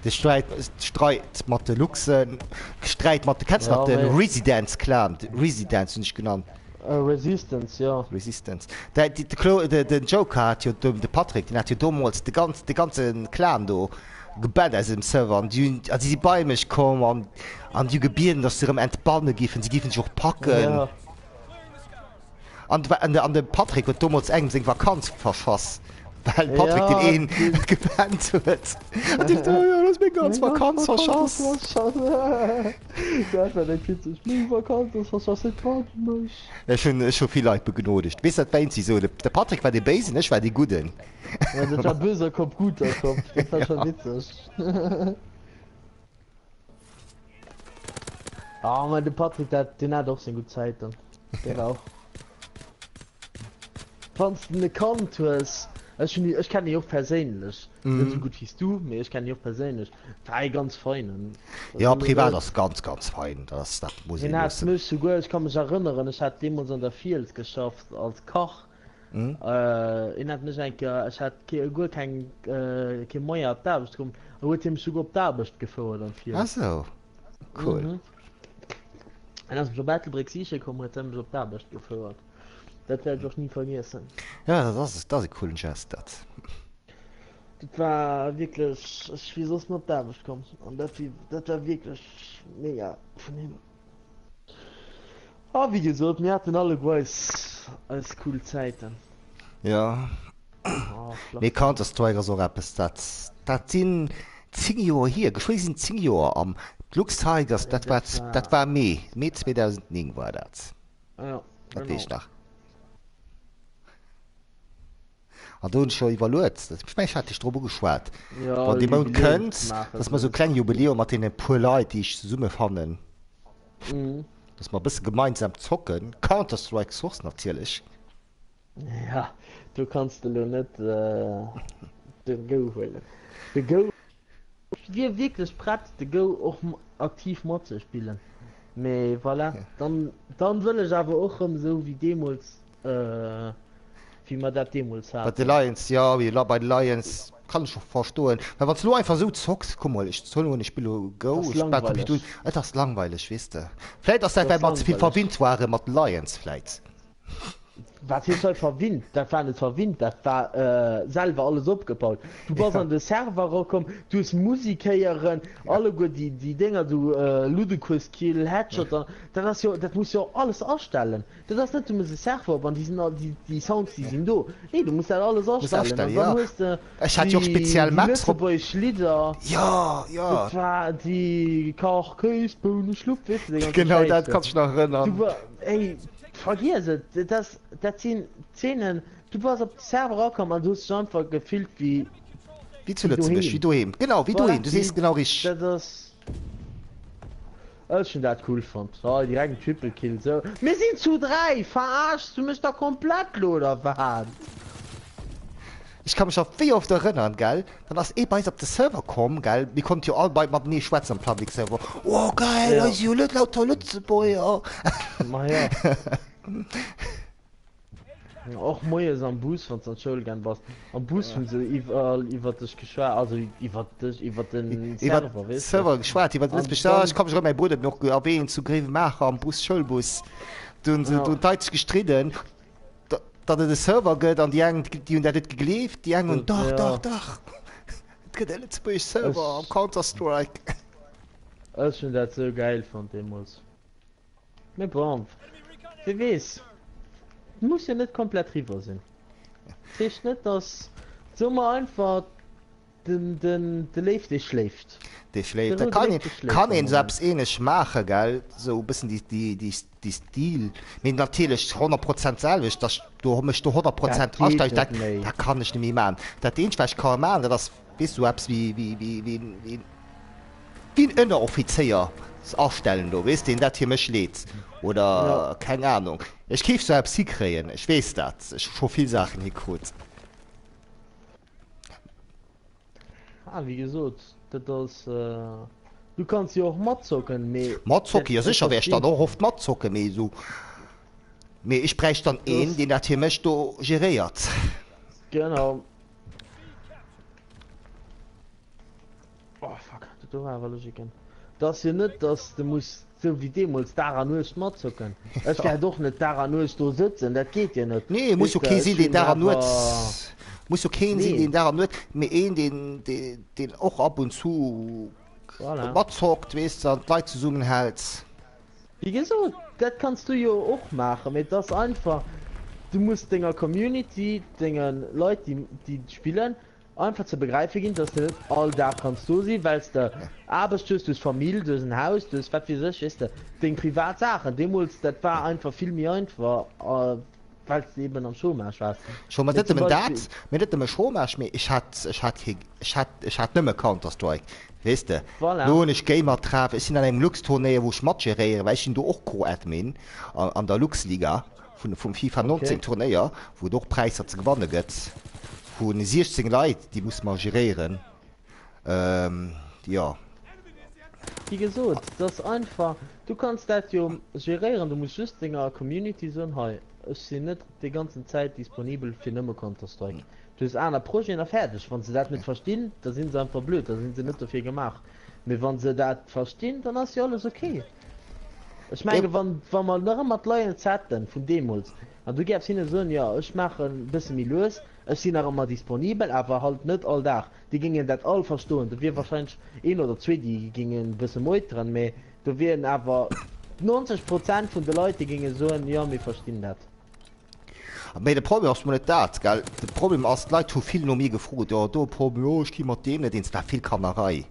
de Sträit, Streit mat de Luchsen, Sträit mat de, kenns nach de Residence Clan, Residence hunn ech genannt. Resistance, jo. Resistance. De, de Clo, de, den Joker hat jo, de Patrick, deen hat jo domols de ganz, de ganze Clan do gebannt aus dem Server an déi hunn, a si si bei mech komm an an déi hu gebieden, datt se erëm entbanne giffen, si giffen sech och packen. Ja. An an de, an de Patrick huet domols engem seng Vakanz verschass, well de Patrick deen Ja, een deen. gebannt huet. An deen oh jo, du hues meng ganz Meng ganz Vakanz Vakanz ass verschass. verschass. Dat war net witzeg. Meng Vakanz ass verschass, et bannt mech. Ech hunn, ech hu vill Leit begnodegt. Weess dat wéinst si soen, de Patrick war dee Béisen, ech war dee Gudden. Ja, dat war böser Kopf, guter Kopf. Dat war scho Ja. witzeg. Ah, mä de Patrick, dat, deen hat och seng gutt Zäiten. Dee war och. Wann s de en kannt hues, ech hunn, ech kennen hie och perséinlech, net esou gutt wéi s du, mee ech kennen hie och perséinlech, war ee ganz feinen. Ja, Also privat net. ass ganz, ganz fein, dat ass, dat muss ee Hien hat loossen. mech souguer, ech ka mech erënneren, ech hat deemools an der Fiels geschafft als Kach, Hien hat mech eng Kéier, ech hat kee, guer keng, kee Moyen op d'Aarbecht ze kommen, a huet hie mech souguer op d'Aarbecht gefouert an Ah d'Fiels. sou, cool. Mhm. En ass mech op Ettelbréck siche komm, huet hie mech op d'Aarbecht gefouert. Dat wäert ech och ni vergiessen. Ja, dat ass, dat ass e coolen Gest, dat. Dat war wierklech, ech wier soss net op d'Aarbecht komm an dat wier, dat war wierklech mega vun him. A wéi gesot, mir haten alleguer eis, eis cool Zäiten. Jo. Oh, flott. Mee Counter Strike ass och eppes, dat, dat sinn 10 Joer hier, geschwé sinn 10 Joer am Lux Tigers, dat war, dat war Mee, Mee 2009 war dat. Ja, Dat weess genau. ech nach. An do hunn ech jo iwwerluet, ech mengen ech hat dech drop ugeschwat, Ja, wann dee Mount Jubiläum ze kënnt, maachen, dass mer esou sou. kleng Jubiläum mat deene puer Leit, déi ech zesumme fannen, Mhm. dass mer e bësse gemeinsam zocken, Counter Strike Source natierlech. Ja, do kanns de lo net de Go huelen. De Go. Ech wier wierklech prett de Go och aktiv matzespillen, mee voilà, dann dann wëll ech awer och rëm esou wéi deemools, wéi mer dat deemools Bei de haten. Lions, jo, bei de Lions kann ech och verstoen, well wann s de lo einfach esou zocks, kuck mol, ech soen ech spille lo Go, Ass ech langweileg. et ass langweileg, weess de. Vläit ass dat Et well ass mer ze vill langweileg. verwinnt ware mat de Lions vläit. Wat heescht hei verwinnt? Dat war net verwinnt, dat war selwer alles opgebaut. Du bass an de Server erakomm, du hues Musik héieren, alleguer déi déi Dénger do, Ludicrous Kill, Headshot an dat ass jo, dat muss jo och alles astellen. Dat ass net, du méchs e Server op an déi sinn all, déi déi Sounds déi sinn do. Nee, du muss dat alles Muss astellen astellen, an dann jo. hues de Ech hat jo och déi speziell déi Maps rop. lëtzebuergesch Lidder, Jo, jo. dat war déi Kach, Kéis, Bounen, Schlupp, weess de, dee ganze Genau Schäiss dat do. kann ech nach Du erënnern. war, ey, Vergiess et, dat ass, dat sinn Zeenen, du bass op de Server erakomm an du hues dech einfach gefillt wéi, Wéi zu wéi Lëtzebuerg, wéi doheem. doheem. Genau, wéi Voilà, doheem, du sees wéi, genau richteg. dat ass, ech hunn dat cool fonnt. Oh, direkt en Triple Kill, sou, mir sinn zu 3, verarschs du mech da komplett lo oder wat? Ech ka mech nach wéi oft erënnern, gell, dann ass ee bei eis op de Server komm, gell, mir konnten jo all bei matenee schwätzen am Public Server, oh geil, hei Ja. si jo lët lauter Lëtzebuerger. Ma ja. Och moies am Bus, wann s an d'Schoul gaang bass, am Bus hunn se iwwerall iwwer dech geschwat, also iwwer dech, iwwer den Iwwer Server, weess de. Server geschwat, iwwer An Lëtzebuerg, ja, ech dann, ka mech erëm, mäi Brudder huet mir och erwähnt, zu Gréiwemaacher am Bus, Schoulbus, do hunn se, ja. do hunn d'Leit sech gestridden. Datt et e Server gëtt an déi eng déi hunn dat net gegleeft, déi eng hunn dach dach dach et gëtt e lëtzebuergesch Server am Ech Counter-Strike. ech hunn dat sou gäil fonnt deemools. Mee bon, wie weess, et muss jo net komplett riwwer sinn. Et heescht net, datt, soe mer einfach, Den, den, de Léif, dee schléift. Dee De schléift. Da roude kann Léif, een, dee schléift kann am een esou Moment. eppes ähnlech maachen, gell, esou e bëssen déi, déi, déi, déi Stil, mee natierlech 100 Prozent d'selwecht, dass ech do, mech do 100 Dat Prozent geet asteigen, net dat, méi. dat kann ech net méi maachen. Dat eenzegt, wat ech ka maachen, dat ass, weess du, esou eppes wéi, wéi, wéi, wéi, wéi, wéi en Ënneroffizéier astellen do, weess, deen dat fir mech leet oder Jo. keng Ahnung. Ech géif esou eppes hikréien, ech weess dat, ech hu scho vill Saachen hikrut. Ah, wéi gesot, dat ass, du kanns jo och matzocken, mee Matzocken, dat, jo ech sécher wäert ech dann verstinn, och oft matzocken, mee esou, mee ech bräicht dann een, dass, deen dat fir mech do geréiert. genau. Oh fuck, dat do war awer Logiken. Et ass jo net, dass de muss sou wéi deemools Dag a Nuecht matzocken. Ech wäert och net Dag a Nuecht do sëtzen, dat geet jo net. Nee, muss Weess jo de, kee sinn, ech deen hunn Dag an Nuet, awer, muss jo keen sinn, nee, deen Dag an Nuet, mee een, deen, deen, deen och ab und zu voilà. matzockt, weess de, an d'Leit zesummenhält. Wéi gesot, dat kanns du jo och maachen, mee et ass einfach, du muss denger Community, denge Leit, déi, déi spillen, Einfach ze begräife ginn, dass de net all Dag kanns do sinn, well s de Aarbecht hues, du hues Famill, du hues en Haus, du hues wat weess ech, weess de, deng privat Saachen. Deemools, dat war einfach vill méi einfach, well s de eben am Chômage waars. Chômage, Mee net zum nëmmen Beispill. dat, mee net nëmme Chômage, mee ech hat, ech hat kee, ech hat, ech hat nëmme Counter-Strike, weess de. Voilà. Lo hunn ech Gamertraf, ech sinn an engem Lux-Turnéier, wou ech matgeréieren, well ech sinn do och Co-Admin an der Lux-Liga. Vun vum FIFA 19 Okay. Turnéier, wou et och Präisser ze gewanne gëtt, vu 16 Leit, déi musse mer geréieren. Jo. Wéi gesot, et ass einfach, du kanns dat jo geréieren, du muss just denger Community soen, hei, ech sinn net déi ganzen Zäit disponibel fir nëmme Counter-Strike, du hues aner Projeten a fäerdeg. Wa se dat net verstinn, da si se einfach blöd, da si se net dofir gemaach. Mee wa se dat verstinn, dann ass jo alles ok. Ech menge wann wa mer nach ëmmer d'Lions hätten vun deemools an du gäfs hinne soen, jo ech maachen e bësse méi lues. Ech sinn nach ëmmer disponibel, awer halt net all Dag. Déi géingen dat all verstoen. Do wier wahrscheinlech een oder zwee, déi géingen e bësse meuteren, mee do wieren awer 90 Prozent vun de Leit, déi géinge soen, jo, mir verstinn dat. Mee de Problem ass mol net dat, gell. De Problem ass, d'Leit hu vill no mir gefrot, jo do Problem, jo ech gi mat deem net eens. Et war vill Kannerei.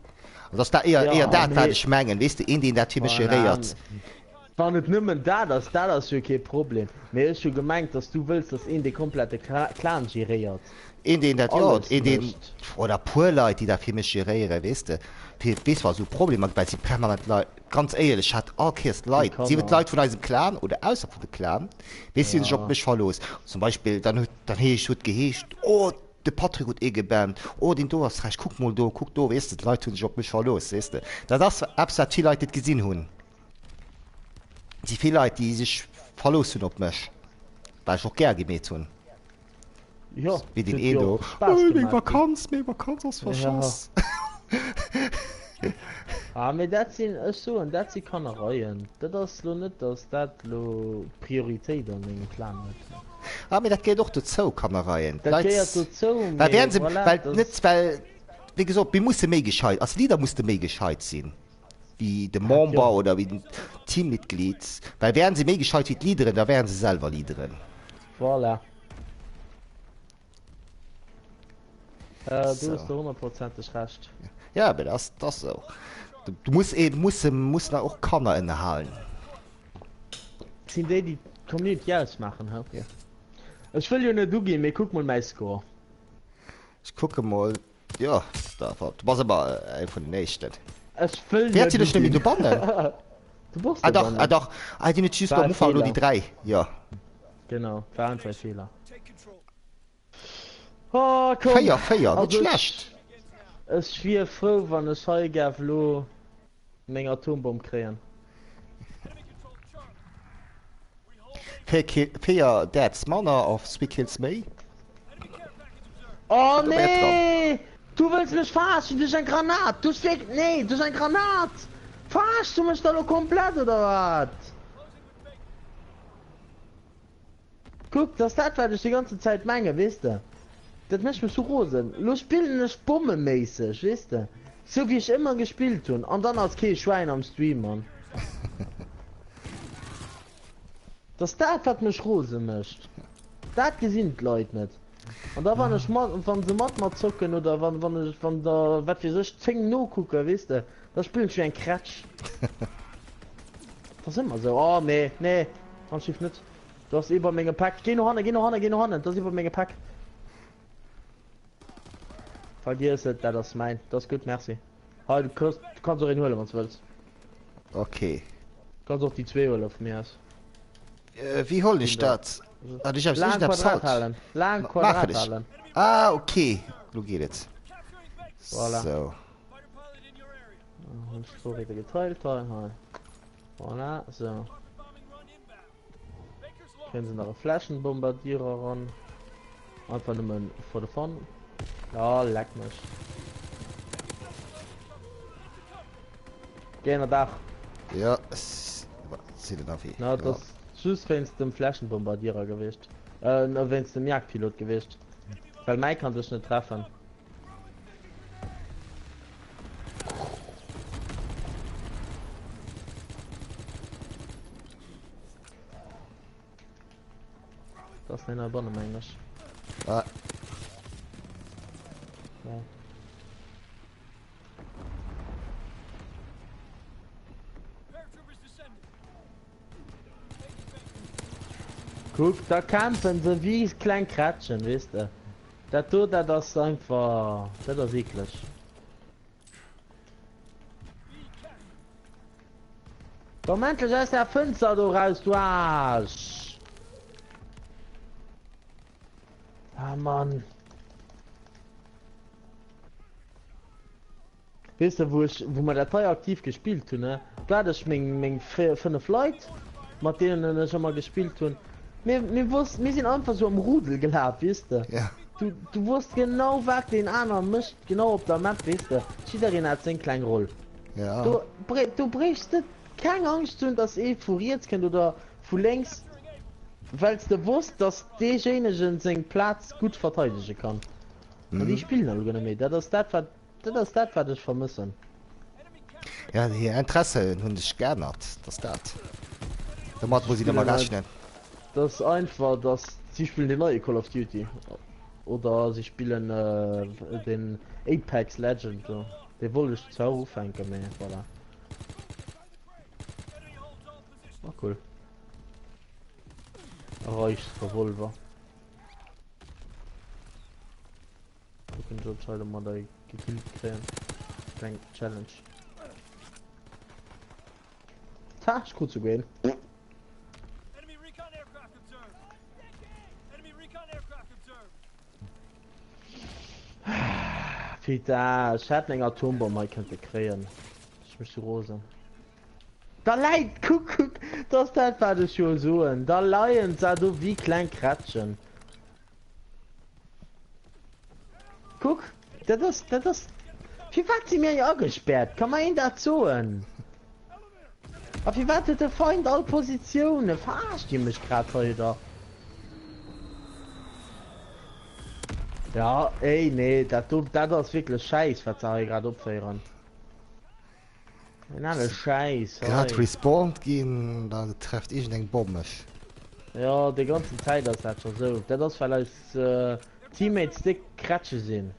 An et ass da éier, éier Jo, dat, wat mee ech mengen, weess de, een deen dat fir mech voilà. geréiert. Wann et nëmmen dat ass, dat ass jo kee Problem. Mee ech hu gemengt, dass du wëlls, dass een dee komplette Clan geréiert. Een deen dat, jo, Alles een deen, mécht. oder puer Leit, déi dat fir mech geréieren, weess de. Fir, weess wa sou Problemer gëtt, well et si permanent Leit, ganz éierlech, ech hat all Kéiers Déi Leit, sief et Kanner. Leit vun eisem Clan oder ausserhalb vun de Clan, weess de, déi hunn sech op Ja. mech verlooss. Zum Beispill, dann huet, dann heescht, huet geheescht, oh, de Patrick huet ee gebammt, oh, deen do ass frech, kuck mol do, kuck do, weess de, d'Leit hu sech op mech verlooss, weess de. Dat ass eppes, wat vill Leit net gesinn hunn. Et si vill Leit, déi sech verlooss hunn op mech, wat ech och gär gemeet hunn. Jo, Wéi deen huet een jo do, och Spaass Oh, meng gemaach. Vakanz, meng Vakanz ass Ja. verschoss. Ah, mee dat sinn, ech soen, dat si Kannereien. Dat ass lo net, datt dat lo Prioritéit an mengem Clan huet. Ah, mee dat gehéiert och dozou, Kannereien. Dat D'Leit, gehéiert dozou, well mee wären se, voilà, well dat net, well, wéi gesot, mir musse méi gescheit, als Leader muss de méi gescheit sinn. wéi de Dat Member jo. oder wéi den Teammitglied, well wären se méi gescheit wéi d'Leaderen, da wären se selwer Leaderen. Voilà. Äh, do So. hues de honnertprozenteg Recht. Ja, mee dat ass, dat ass esou. Du, du muss ee, muss, muss na och Kanner ënnerhalen. Sinn déi, déi d'Community ausmaachen, hä? Ja. Ech wëll jo net uginn, mee kuck mol mäi Score. Ech kucke mol. Jo, da, du bass ëmmer ee vun den Éischten. Ech wëll Wäert net si dech net méi uginn. dobannen? Du bass Ah dach, ah dobannen. dach, ah déi huet just War am e Ufank elo déi Feeler. 3, jo. Genau, war einfach e Feeler. Oh, komm. 4, 4, net Also ech, schlecht. ech wier frou, wann ech hei gäff elo meng Atombomm kréien. 4 Kill, 4 Deaths manner a 2 Kills méi. Oh Do wär dran. nee! Du wëlls mech verarschen duerch eng Granat! Du hues wierk nee, duerch eng Granat! Verarschs du mech da lo komplett oder wat? Kuck, dat ass dat wat ech déi ganzen Zäit mengen, weess de. Dat mécht mech sou rosen. Lo spillen ech bommeméisseg, weess de, sou wéi ech ëmmer gespillt hunn an dann ass kee Schwäin am Stream, Mann. Dat ass dat wat mech rose mécht. Dat gesinn d'Leit net. An da wann ech mat, wann se mat mer zocken oder wann, wann ech, wann der, wat weess ech, 10 nokucken, weess de, da spillen ech wéi eng Krätsch. Dat ass ëmmer sou. Oh nee, nee, Handschrift net. Do ass ee bei mengem Päck. Géi no hanne, géi no hanne, géi no hannen. Dat ass ee bei menge Päck. Vergiess et, dat ass mäin. Dat ass gutt, merci. Hei, du kriss, du kanns och een huelen, wann s du wëlls. Okay. Du kanns och déi zwee huelen, vu mir aus. Äh, wéi huelen ech Sinn der. dat? Hat ech eppes Laang iergendeppes Quadrat haut? halen. Laang Ma Quadrat maachen ech. halen. Ah, okay. Lo geet et. Voilà. So. Hunn ech d'Vorräte geteilt hei, hei. Voilà, sou. Kréien se nach e Flächenbombardierer ran. Einfach nëmmen for the fun. Ah, leck mech. Géi ënner Daach. Ja, sinn ënnerwee. Na, dat ass just wéinst dem Flächenbombardierer gewiescht. Äh, wéinst dem Jagdpilot gewiescht. Well mäi kann dech net treffen. Das ist eine Bonne, meine ich. Ah. Ja. Guck, da kämpfen se wie kleng Krätschen, weißt du. Dat do, dat ass einfach, dat ass eekleg. Komm endlech aus der Fënster do raus, du Aarsch! Ah Mann. Weess de wou ech wou mer dat hei aktiv gespillt hunn ne, do hat ech meng meng 5 Leit mat deenen ech ëmmer gespillt hunn. Mir mir wosst mir sinn einfach sou am Rudel gelaf weess de. Ja. Du du wosst genau wat deen aner mécht genau op der Map weess de. Jiddereen hat seng kleng Roll. Ja. Do do bréichs de keng Angscht ze hunn dass ee vu riets kënnt oder vu lénks. Well s de wosst, dass deejéinegen seng Plaz gutt verteidege kann. An déi spillen alleguer net méi. Dat ass dat, wat, dat ass dat, wat ech vermëssen. Ja, hir Interessen hunn sech geännert, dat ass dat. Domat Si muss een ëmmer spillen halt, rechnen. dat ass einfach, dass si spillen den neie Call of Duty oder si spillen den Apex Legend do. Dee wollt ech zwar och ufänken, mee voilà. War cool. Reichsrevolver. Kucken ech ob ech hei domat ei gekillt kréien. Kleng Challenge. Ha, ech krut souguer een. Fita, ech hätt eng Atombomm hei kënnte kréien. Ech mech sou rosen. Da läit, kuck, kuck, dat ass dat wat ech jo soen, da leien se do wéi kleng Krätschen. Kuck, dat ass, dat ass, firwat si mir hei agespäert? Ka mer een dat soen? A firwat huet de Feind all Positioune? Verarscht Dir mech grad hei oder? Ja, ey, nee, dat do, dat ass wierklech Schäiss, wat se hei grad opféieren. En ale Schäiss Grad hei. respawned ginn, da trefft iergend eng Bomm mech. Jo, déi ganzen Zäit ass dat scho sou. Dat ass well eis Teammates déck Krätsche sinn.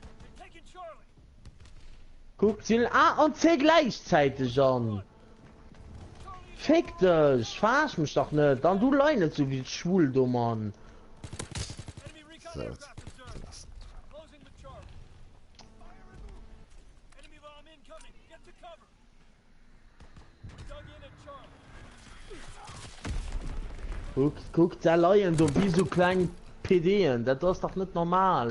Kuck, si hunn A an C gläichzäiteg an. Féck dech, verarsch mech dach net. An du lei net sou wéi schwul do, Mann. So, den ass. Kuck, kuck, da leien do wéi sou kleng PDen, dat ass dach net normal.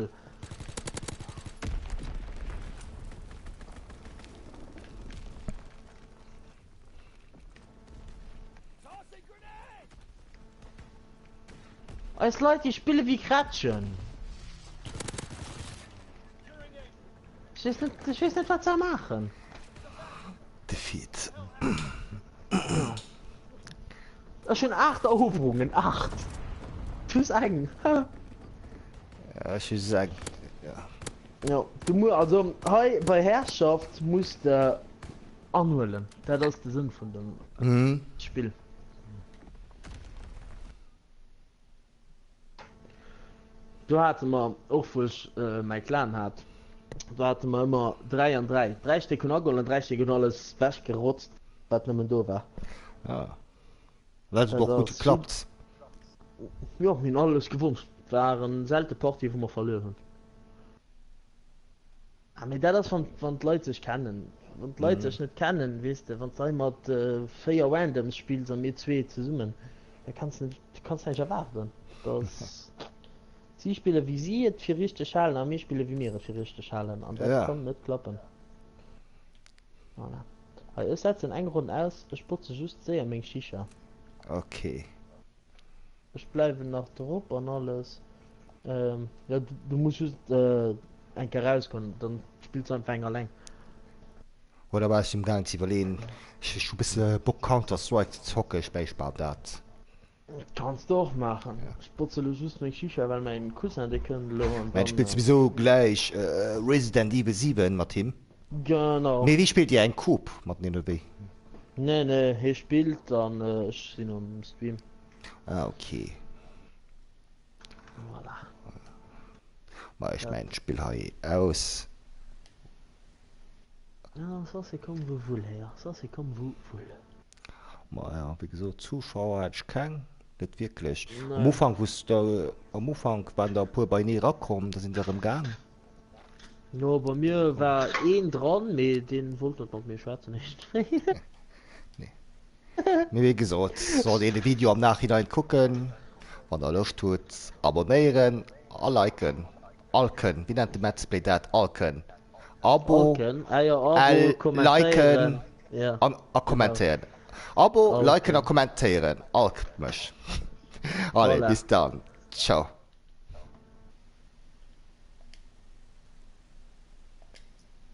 Eis Leit, déi spille wéi Krätschen. Ech weess net, ech weess net wat se maachen. Defeat. Ech hunn 8 Eroberungen, 8! Plus eng. Ja, ech hu just eng. Ja. Jo, du mu also hei bei Herrschaft muss de anhuelen. Dat ass de Sënn vun dem Mhm. Spill. Do hate mer, och wou ech mäi Clan hat, do hate mer ëmmer 3 an 3. 3 Stéck hunn ageholl an 3 Stéck hunn alles wechgerotzt, wat nëmmen do war. Ah. Dat huet och gutt geklappt. Jo, mir hunn alles gewonn. Waren selte Partie wou mer verluer hunn. Ah mee dat ass wann wann d'Leit sech kennen. Wann d'Leit sech net kennen, weess de, wann s de hei mat 4 Randoms spills a mir zwee zesummen, da kanns de du kanns näischt erwaarden. Dass si spille wéi si et fir richteg halen a mir spille wéi mir et fir richteg halen an dat Ja. kann net klappen. Voilà. Hei ech setzen eng Ronn aus, ech botze just séier meng Shisha. Okay. Ech bleiwen nach drop an alles. Ähm, ja, du, du muss just äh, eng Kéier rauskommen, dann spills du einfach eng alleng. Oder war ech im Gaang ze iwwerleen, ech ech hu bësse Bock Counter Strike ze zocken, ech mengen ech maachen dat. Kanns de och maachen. Ja. Ech botze lo just meng Shisha, well mäin Cousin dee kënnt elo an Mä dann. spills souwisou gläich Resident Evil 7 mat him. Genau. Mee wéi spillt dir eng Coop mateneen oder wéi? Nee, nee, hie spillt an ech sinn um Stream. Ah ok. Voilà. Ma ech mengen d'Spill hei aus. Ja, ça c'est comme vous voulez, ça c'est comme vous voulez. Ma ja, wéi gesot, Zuschauer hat ech keng, net wierklech. Am Nee. Ufank wou s de, am Ufank waren der e puer beienee erakomm, da sinn se erëm gaang. Jo, bei mir war een dran, mee deen wollt net mat mir schwätzen. Nee. Mee wéi gesot, sollt een de Video am Nachhinein kucken, wann der Loscht hutt, abonnéieren a liken. Alken, wéi nennt de Metzplay dat? Alken. Abo, Alken, ah jo, Abo, L, kommentéieren, liken ja, an a genau. kommentéieren. Abo, liken a Alken. kommentéieren. Alkt mech. Allez, Voilà. bis dann. Ciao.